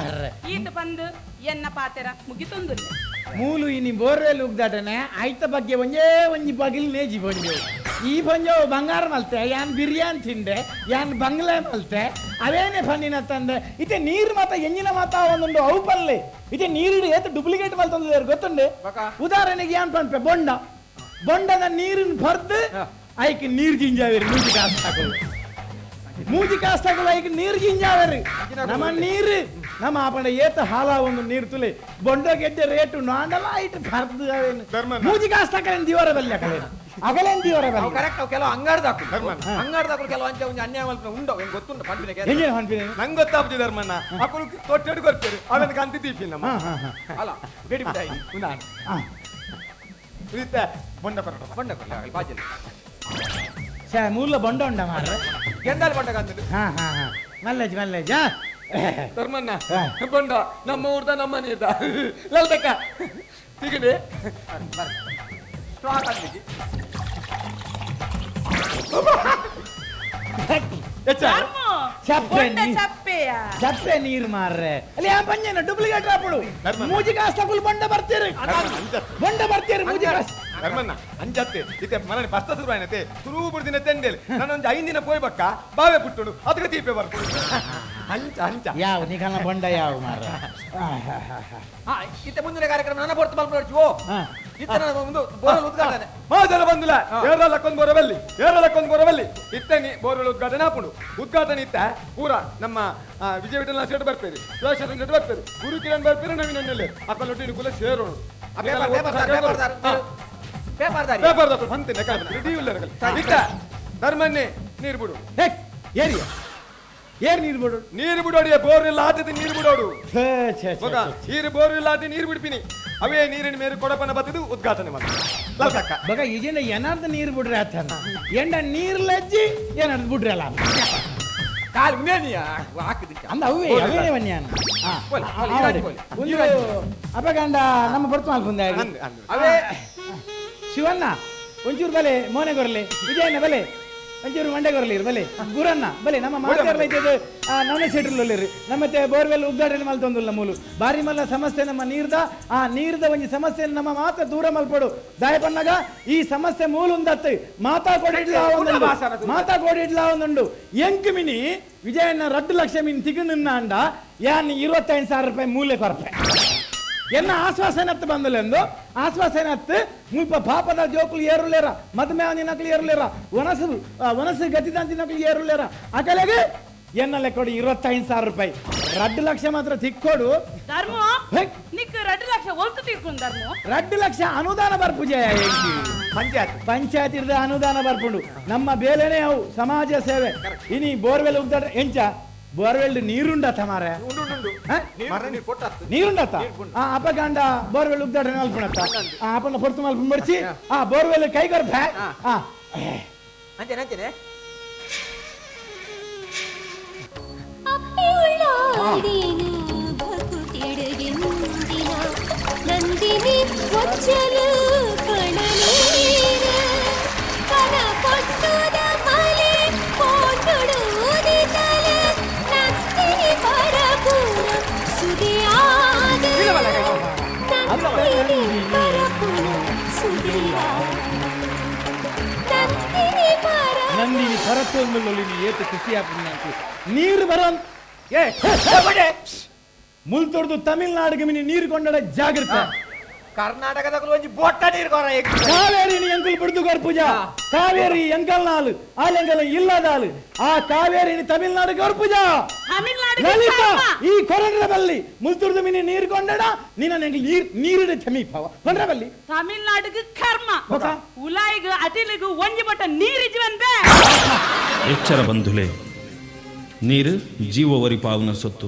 ಈತ ಬಂದು ಎನ್ನ ಪಾತೆರ ಮುಗಿತೊಂದು ಮೂಲು ಇನಿ ಬೋರ್ವೆಲ್ ಉಗ್ದಾಟನೆ ಆಯ್ತ ಬಗ್ಗೆ ಒಂಜೇ ಒಂಜಿ ಬಗಿಲ್ ನೇಜಿ ಬಂಜೆವು ಈ ಬಂಜೆವು ಬಂಗಾರ ಮಲ್ತೆ ಯಾನ್ ಬಿರಿಯಾನಿ ತಿಂದೆ ಯಾನ್ ಬಂಗ್ಲೆ ಮಲ್ತೆ ಅವೇನೆ ಫನ್ನಿನ ತಂದೆ ಇತ್ತೆ ನೀರು ಮಾತ ಎಂಜಿನ ಮಾತ ಒಂದೊಂದು ಅವು ಪಲ್ಲೆ ಇತ್ತೆ ನೀರು ಏತ ಡೂಪ್ಲಿಕೇಟ್ ಮಲ್ತಂದು ಗೊತ್ತುಂಡೆ ಉದಾಹರಣೆಗೆ ಯಾನ್ ಪನ್ಪೆ ಬೊಂಡ ಬೊಂಡದ ನೀರಿನ ಭರ್ದು ಐಕ್ ನೀರು ಜಿಂಜಾವೇರಿ ಮೂಜಿ ಕಾಸು ಹಾಕೋದು ಮೂಜಿ ಕಾಸ್ತಾಗಲ್ಲ ಈಗ ನೀರು ಜಿಂಜಾವೇರಿ ನಮ್ಮ ನೀರು ನಮ್ಮ ಆಪಣ ಏತ ಹಾಲ ಒಂದು ನೀರು ತುಲೆ ಬೊಂಡ ಗೆಡ್ಡೆ ರೇಟು ನಾಂಡಲ ಇಟ್ಟು ಭರ್ದು ಮೂಜಿ ಕಾಸ್ತಾಕಲೇನು ದಿವರ ಬಲ್ಲಿ ಅಕಲೇನು ಅಗಲೇನು ದಿವರ ಬಲ್ಲಿ ಕರೆಕ್ಟ್ ಅವು ಕೆಲವು ಅಂಗಾಡ್ದಾಕು ಅಂಗಾಡ್ದಾಕು ಕೆಲವು ಅಂಚೆ ಒಂಜಿ ಅನ್ಯಾಯ ಮಲ್ಪನ ಉಂಡು ಹೆಂಗ್ ಗೊತ್ತುಂಡು ಪನ್ಪಿನ ಹೆಂಗೆ ಪನ್ಪಿನ ನಂಗೆ ಗೊತ್ತಾಗ್ತದೆ ಧರ್ಮಣ್ಣ ಅಕುಲು ತೊಟ್ಟೆಡು ಕೊಡ್ತೇವೆ ಅವನ ಕಂತಿ ತೀಪಿ ನಮ್ಮ ಅಲ್ಲ ಬೇಡಿ ಬಿಟ್ಟಾಯಿ ಇತ್ತೆ ಬೊಂಡ ಕೊರಟ ಬೊಂಡ ಕೊರಟ ಬಾಜಲ್ ಛೇ ಮೂಲ ಬೊಂಡ ಉಂಡ ಮಾರ್ರೆ ಗೆಂದಾಲ್ ಬೊಂಡ ಕಂತದ್ದು ಹಾ ಹಾ ಹಾ ಮಲ್ಲೇಜ್ ಮಲ್ಲೇಜ್ ಧರ್ಮಣ್ಣ ಬೊಂಡ ನಮ್ಮ ಊರ್ದ ನಮ್ಮ ನೀರ್ದ ಲಲ್ತಕ್ಕ ಸಿಗಡಿ ಸ್ಟ್ರಾಂಗ್ ಅಂದಿಜಿ ಚಪ್ಪೆ ನೀರು ಮಾರ್ರೆ ಅಲ್ಲಿ ಆ ಪಂಜನ ಡೂಪ್ಲಿಕೇಟ್ ಆಪುಡು ಮೂಜಿ ಕಾಸ್ ತಕುಲ್ ಬಂಡ ಬರ್ತೀರಿ ಬಂಡ ಬರ್ತೀರಿ ಮೂಜಿ ಕಾಸ್ ಧರ್ಮಣ್ಣ ಅಂಜತ್ತೆ ಇತ್ತೆ ಮನನಿ ಪಸ್ತ ಸುರುವಾಯ್ನತೆ ಸುರು ಬುಡ್ದಿನ ತೆಂಡೆಲ್ ನಾನೊಂದು 5 ದಿನ ಪೋಯ್ ಬಕ್ಕ ಬಾವೆ ಪುಟ್ಟುಡು ಅದಕ್ಕೆ ತೀಪೆ ಬರ್ಪುಡು ಅಂಚ ಅಂಚ ಯಾವ ನಿಖಲ್ನ ಬಂಡ ಯಾವ ಮಾರ್ರೆ ಇತ್ತೆ ಮುಂದಿನ ಕಾರ್ಯಕ್ರಮ ನನ್ನ ಪೊರ್ತು ಮಲ್ಪು ಓ ಇತ್ತೆ ನನ್ನ ಮುಂದೆ ಬೋರಲ್ ಉದ್ಘಾಟನೆ ಮಾಜನ ಬಂದಿಲ್ಲ ಏರಲ್ಲ ಲಕ್ಕೊಂದು ಬೋರವಲ್ಲಿ ಏರಲ್ಲ ಲಕ್ಕೊಂದು ಬೋರವಲ್ಲಿ ಇತ್ತೆ ಬೋರ್ವೆಲ್ ಉದ್ಘಾಟನೆ ಆಪುಂಡು ಉದ್ಘಾಟನೆ ಇತ್ತ ಪೂರ ನಮ್ಮ ವಿಜಯ ವಿಠಲ ಶೆಟ್ ಬರ್ಪೇರಿ ಶಿವಶರಣ ಶೆಟ್ ಬರ್ಪೇರಿ ಗುರು ಕಿರಣ್ ಬರ್ಪೇರಿ ನವೀನ್ ಅಣ್ಣಲ್ಲಿ ಅಕ್ಕಲೊಟ್ಟಿ ಕುಲ ಸೇರೋಣ ಪೇಪರ್ ಬಂತೀನಿ ರೆಡಿ ಇಲ್ಲ ಇತ್ತ ಧರ್ಮನ್ನೇ ನೀರು ಬಿಡು ಏರಿಯಾ ಏರ್ ನೀರು ಬಿಡು ನೀರು ಬಿಡೋಡಿ ಬೋರ್ ಇಲ್ಲ ಆತದ ನೀರು ಬಿಡೋಡು ನೀರು ಬೋರ್ ಇಲ್ಲ ಆತ ನೀರು ಬಿಡ್ತೀನಿ ಅವೇ ನೀರಿನ ಮೇಲೆ ಕೊಡಪನ ಬತ್ತಿದ್ದು ಉದ್ಘಾಟನೆ ಮಾಡಿ ಲಲ್ತಕ್ಕ ಬಗ ಈಗಿನ ಏನಾರ್ದು ನೀರು ಬಿಡ್ರಿ ಆತ ಎಂಡ ನೀರು ಲಜ್ಜಿ ಏನಾರ್ದು ಬಿಡ್ರಿ ಅಲ್ಲ ಕಾಲು ಉಂದೇನಿಯ ಹಾಕಿದ ಅಂದ ಅವೇ ಅವೇ ಬನ್ಯಾನ ಒಂದು ಅಪಗಂಡ ನಮ್ಮ ಬರ್ತು ಮಲ್ಪುಂದ ಅವೇ ಶಿವಣ್ಣ ಒಂಚೂರು ಬಲೆ ಮೋನೆ ಕೊರಲಿ ವಿಜಯಣ್ಣ ಬಲೆ ಒಂಚೂರು ಮಂಡೆ ಕೊರಲಿ ಬಲೆ ಗುರಣ್ಣ ಬಲೆ ನಮ್ಮ ಮಾತಾಡಲ ಇದ್ದದ್ದು ನವನೆ ಶೆಟ್ರಲ್ಲೊಲ್ಲಿರಿ ನಮ್ಮತ್ತೆ ಬೋರ್ವೆಲ್ ಉದ್ಘಾಟನೆ ಮಲ್ತೊಂದುಲ್ಲ ಮೂಲು ಬಾರಿ ಮಲ್ಲ ಸಮಸ್ಯೆ ನಮ್ಮ ನೀರ್ದ ಆ ನೀರ್ದ ಒಂಜಿ ಸಮಸ್ಯೆ ನಮ್ಮ ಮಾತ್ರ ದೂರ ಮಲ್ಪಡು ದಾಯಪಣ್ಣಗ ಈ ಸಮಸ್ಯೆ ಮೂಲುಂದತ್ತು ಮಾತಾ ಕೊಡಿಡ್ಲಾ ಒಂದುಂಡು ಮಾತಾ ಕೊಡಿಡ್ಲಾ ಒಂದುಂಡು ಎಂಕ್ ಮಿನಿ ವಿಜಯಣ್ಣ 2 ಲಕ್ಷ ಮಿನಿ ತಿಗು ನಿನ್ನ ಅಂಡ ಯಾನ್ 25,000 ರೂಪಾಯಿ ಮೂಲೆ ಕೊರಪೆ ಎನ್ನ ಆಶ್ವಾಸನತ್ತು ಬಂದಲೆಂದು ಆಶ್ವಾಸನತ್ತು ಮುಲ್ಪ ಪಾಪದ ಜೋಕುಲು ಏರುಲೇರ ಮದುವೆ ನಕಲು ಏರುಲೇರ ಒನಸು ಒನಸು ಗತಿದಾಂತಿ ನಕಲು ಏರುಲೇರ ಅಕಲೆಗೆ ಎನ್ನ ಲೆಕ್ಕೊಡು 25,000 ರೂಪಾಯಿ 2 ಲಕ್ಷ ಮಾತ್ರ ತಿಕ್ಕೋಡು ಧರ್ಮ ನಿಕ್ 2 ಲಕ್ಷ ಒಲ್ತು ತಿಕ್ಕೊಂಡು ಧರ್ಮ 2 ಲಕ್ಷ ಅನುದಾನ ಬರ್ಪುಜಯ ಪಂಚಾಯತ್ ಇರ್ದ ಅನುದಾನ ಬರ್ಪುಂಡು ನಮ್ಮ ಬೇಲೆನೇ ಅವು ಸಮಾಜ ಸೇವೆ ಇನಿ ಬೋರ್ವೆಲ್ ಉದ್ದಾಟ ಎಂಚ ಬೋರ್ವೆಲ್ ನೀರುಂಡತ್ತ ಮಾರೆ ನೀರುಂಡತ್ತ ಆ ಅಪಗಂಡ ಬೋರ್ವೆಲ್ ಉದ್ದಾಟನೆ ಮಲ್ಪುಣತ್ತ ಆ ಅಪನ ಪೊರ್ತು ಮಲ್ಪು ಮಡ್ಚಿ ಆ ಬೋರ್ವೆಲ್ ಕೈ ಕೊರ್ಪ ಆ ಅಂಚನೆ ಅಂಚನೆ ನಂದಿನಿ ಒಚ್ಚಲು ಕಣನೀರ ಕಣ ಕೊಟ್ಟುದ ಮಲೆ ಕೋಟುಡು ಉದಿತಲ ನಂದಿನಿ ಪರಪುರ ಸುದಿಯಾದ ನಂದಿನಿ ಪರಪುರ ಸುದಿಯಾದ ನಂದಿನಿ ಪರ ನಂದಿನಿ ಪರಪುರ ಏತು ಖುಷಿ ಆಪುಂಡು ನೀರು ಬರ ಮುಲ್ತೊಡ್ದು ತಮಿಳ್ನಾಡಿಗೆ ಮಿನಿ ನೀರು ಕೊಂಡಡ ಜಾಗ್ರತೆ ಕರ್ನಾಟಕದ ಒಂಜಿ ಬೊಟ್ಟ ನೀರು ಕೊರ ಕಾವೇರಿ ಎಂಕುಲ್ ಬಿಡ್ದು ಕೊರ್ ಪೂಜಾ ಕಾವೇರಿ ಎಂಕಲ್ ನಾಲು ಆಲೆಂಕಲ್ ಇಲ್ಲದಾಲು ಆ ಕಾವೇರಿ ತಮಿಳ್ನಾಡು ಕೊರ್ ಪೂಜಾ ಲಲಿತಾ ಈ ಕೊರಂಡ್ರ ಬಲ್ಲಿ ಮುಲ್ತುರ್ದು ಮಿನಿ ನೀರು ಕೊಂಡಡ ನೀನ ಎಂಕಲ್ ನೀರ್ ನೀರಿಡ ಚಮೀಪವ ಕೊಂಡ್ರ ಬಲ್ಲಿ ತಮಿಳ್ನಾಡಿಗೆ ಕರ್ಮ ಉಲಾಯಿಗ ಅಟಿಲಿಗು ಒಂಜಿ ಬೊಟ್ಟ ನೀರಿಜ್ವನ್ ಬೇ ಎಚ್ಚರ ಬಂಧುಲೆ ನೀರು ಜೀವವರಿ ಪಾವನ ಸೊತ್ತು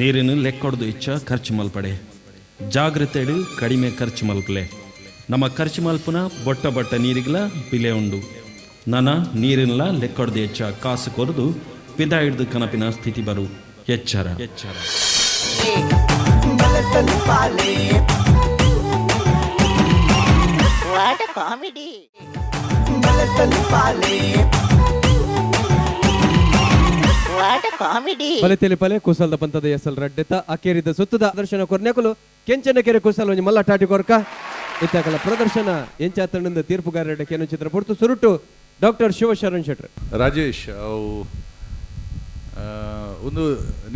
ನೀರಿನ ಲೆಕ್ಕೊಡ್ದು ಇಚ್ಚ ಖರ್ಚು ಮಲ್ಪಡೆ ಜಾಗ್ರತೆಡು ಕಡಿಮೆ ಖರ್ಚು ಮಲ್ಪಲೆ ನಮ್ಮ ಖರ್ಚು ಮಲ್ಪುನ ಬೊಟ್ಟ ಬೊಟ್ಟ ನೀರಿಗಲ ಬಿಲೆ ಉಂಡು ನನ ನೀರಿನಲ ಲೆಕ್ಕೊಡ್ದು ಹೆಚ್ಚ ಕಾಸು ಕೊರದು ಪಿದ ಹಿಡ್ದು ಕನಪಿನ ಸ್ಥಿತಿ ಬರು ಎಚ್ಚರ ಎಚ್ಚರ. What a comedy. What a comedy. ಬಲೆ ತೆಲಿಪಲೆ ಕುಸಲ್ದ ಪಂತದ ಎಸಲ್ ರಡ್ಡೆತ ಅಕೇರಿದ ಸುತ್ತದ ದರ್ಶನ ಕೊರ್ನೆಕುಲು ಕೆಂಚನ ಕೆರೆ ಕುಸಲ್ ಒಂಜಿ ಮಲ್ಲ ಟಾಟಿ ಕೊರ್ಕ ಇತ್ತಕಲ ಪ್ರದರ್ಶನ ಎಂಚಾತಣ್ಣಿಂದ ತೀರ್ಪುಗಾರರ ಕೇನು ಚಿತ್ರ ಪುರ್ತು ಸುರುಟು ಡಾಕ್ಟರ್ ಶಿವಶರಣ್ ಶೆಟ್ರ್. ರಾಜೇಶ್ ಅವು ಒಂದು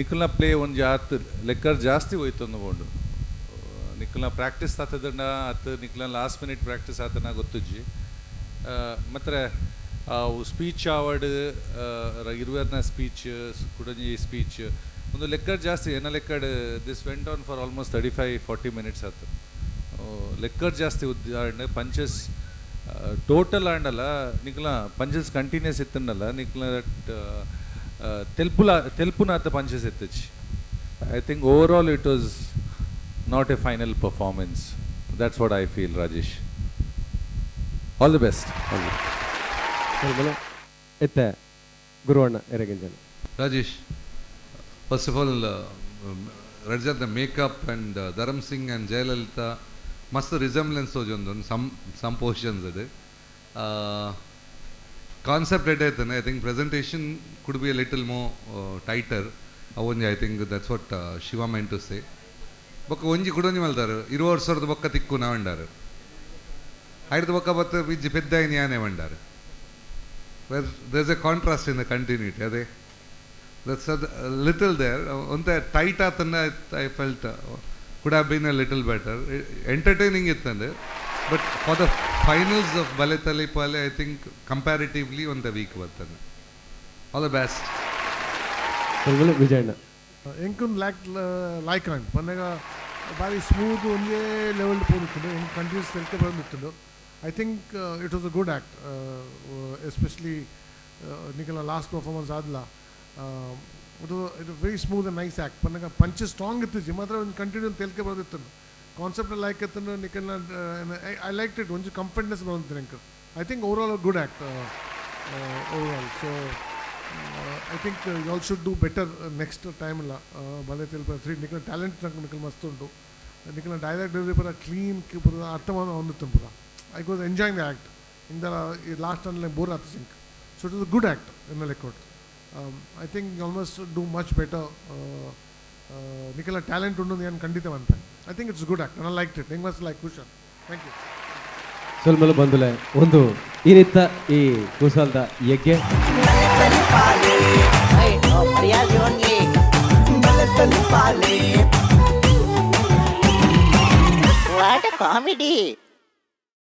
ನಿಖಲ್ನ ಪ್ಲೇ ಒಂಜಿ ಆತ್ ಲೆಕ್ಕರ್ ಜಾಸ್ತಿ ಹೋಯ್ತು ಅಂದ್ಕೊಂಡು ನಿಖಲ್ನ ಪ್ರಾಕ್ಟೀಸ್ ಆತದಣ್ಣ ಆತು ನಿಖಲ್ನ ಲಾಸ್ಟ್ ಮಿನಿಟ್ ಪ್ರಾಕ್ಟೀಸ್ ಆತನ ಗೊತ್ತುಜ್ಜಿ. ಮತ್ತು ಅವು ಸ್ಪೀಚ್ ಅವಾರ್ಡ್ ಇರುವೆರ್ನ ಸ್ಪೀಚ್ ಕುಡಂಜಿ ಸ್ಪೀಚ್ ಒಂದು ಲೆಕ್ಕರ್ ಜಾಸ್ತಿ ಏನ ಲೆಕ್ಕಡ್ this went on for almost 35-40 minutes ಆತು ಲೆಕ್ಕರ್ ಜಾಸ್ತಿ ಉದ್ದ ಪಂಚಸ್ ಟೋಟಲ್ ಆಂಡಲ್ಲ ನಿಖಲ ಪಂಚಸ್ ಕಂಟಿನ್ಯೂಸ್ ಇತ್ತನ್ನಲ್ಲ ನಿಖಲ ತೆಲ್ಪುಲ ತೆಲ್ಪುನಾಥ ಪಂಚಸ್ ಎತ್ತಚ್ಚಿ. I think overall it was not a final performance. That's what I feel Rajesh. All the best. ಎತ್ತ ಗುರುವಣ್ಣ ಎರಗಿಂಜನ. Rajesh, first of all, Rajat, the makeup and Dharam Singh and Jayalalitha must resemblance ತೋಜೊಂದು some some portions ಅದು. ಕಾನ್ಸೆಪ್ಟ್ ಎಡ್ಡೆ ಇತ್ತಂದೆ. I think presentation could be a little more tighter. ಅವೊಂಜಿ, I think that's what Shiva meant to say. ಬೊಕ್ಕ ಒಂಜಿ ಕುಡೊಂಜಿ ಮಲ್ತಾರು, 20 ವರ್ಷದ ಬೊಕ್ಕ ತಿಕ್ಕು ನಾವಂಡಾರು, ಐಡ್ದು ಬೊಕ್ಕ ಬತ್ತ ಬಿಜ್ಜಿ ಪೆದ್ದಾಯಿನ ಯಾನೆ Bandaru. Where there's a contrast in the continuity. ಅದೇ, that's little there. ಒಂತೆ ಟೈಟ್ ಆತನ್ನ I felt could have been a little better. Entertaining ಇತ್ತಂದೆ, but for the finals of Bale Talipale, I think comparatively ಒಂತೆ ವೀಕ್ ಬರ್ತದೆ. All the best. Vijayanna. ಎಂಕುನ್ ಲ್ಯಾಕ್ ಲೈಕ್ ಆಂಡ್ ಪನ್ನಗ ಬಾರಿ ಸ್ಮೂತ್ ಒಂದೇ ಲೆವೆಲ್ ಪೋದಿತ್ತುಂಡು. ಎಂಕ್ ಕಂಟಿನ್ಯೂಸ್ ತೆಲ್ಕೆ ಬರೋದಿತ್ತುಂಡು. I think it was a good act, especially ನಿಕಲ last performance ಆದ್ಲ. It very smooth and nice act. ಪನ್ನಗ ಪಂಚ್ ಸ್ಟ್ರಾಂಗ್ ಇತ್ತಿಜಿ ಮಾತ್ರ, ಒಂದು ಕಂಟಿನ್ಯೂ ತೆಲ್ಕೆ ಬರೋದಿತ್ತುಂಡು. ಕಾನ್ಸೆಪ್ಟ್ ಲೈಕ್ ಇತ್ತುಂಡು ನಿಕಲ್ನ. I like it. ಒಂಜಿ ಕಂಫರ್ಟ್ನೆಸ್ ಬರೋದಿತ್ತು ಎಂಕ್. I think overall good act overall. So I think you all should do better next time ಇಲ್ಲ. ಬಲೆ ತೆಲ್ಪ ತ್ರೀ ನಿಕಲ್ ಟ್ಯಾಲೆಂಟ್ ನಿಕಲ್ ಮಸ್ತ್ ಉಂಟು. ನಿಕಲ್ನ ಡೈರೆಕ್ಟ್ ಡೆಲಿವರಿ ಪೂರ ಕ್ಲೀನ್ ಪೂರ ಅರ್ಥ ಹೊಂದಿತ್ತು ಪೂರ. I was enjoying the act in the last and bore ಆತು sync. So it is a good act in the ಲೆಕ್ಕೋಟ್. I think almost do much better. ನಿಕಲ್ನ talent ಉಂಡು ಏನು ಖಂಡಿತ ಅನ್ಪೆ. I think it's good act. I like it. ಹೆಂಗ್ ಮಸ್ತ್ ಲೈಕ್ ಖುಷ್. Thank you. ಸೊಲ್ಮಲ ಬಂದುಲೆ. ಒಂದು ಇನಿತ್ತ ಈ ಕುಸಲ್ದ ಯಜ್ಞೆ. No ಮರ್ಯಾದೆ only. Talipale. What a comedy.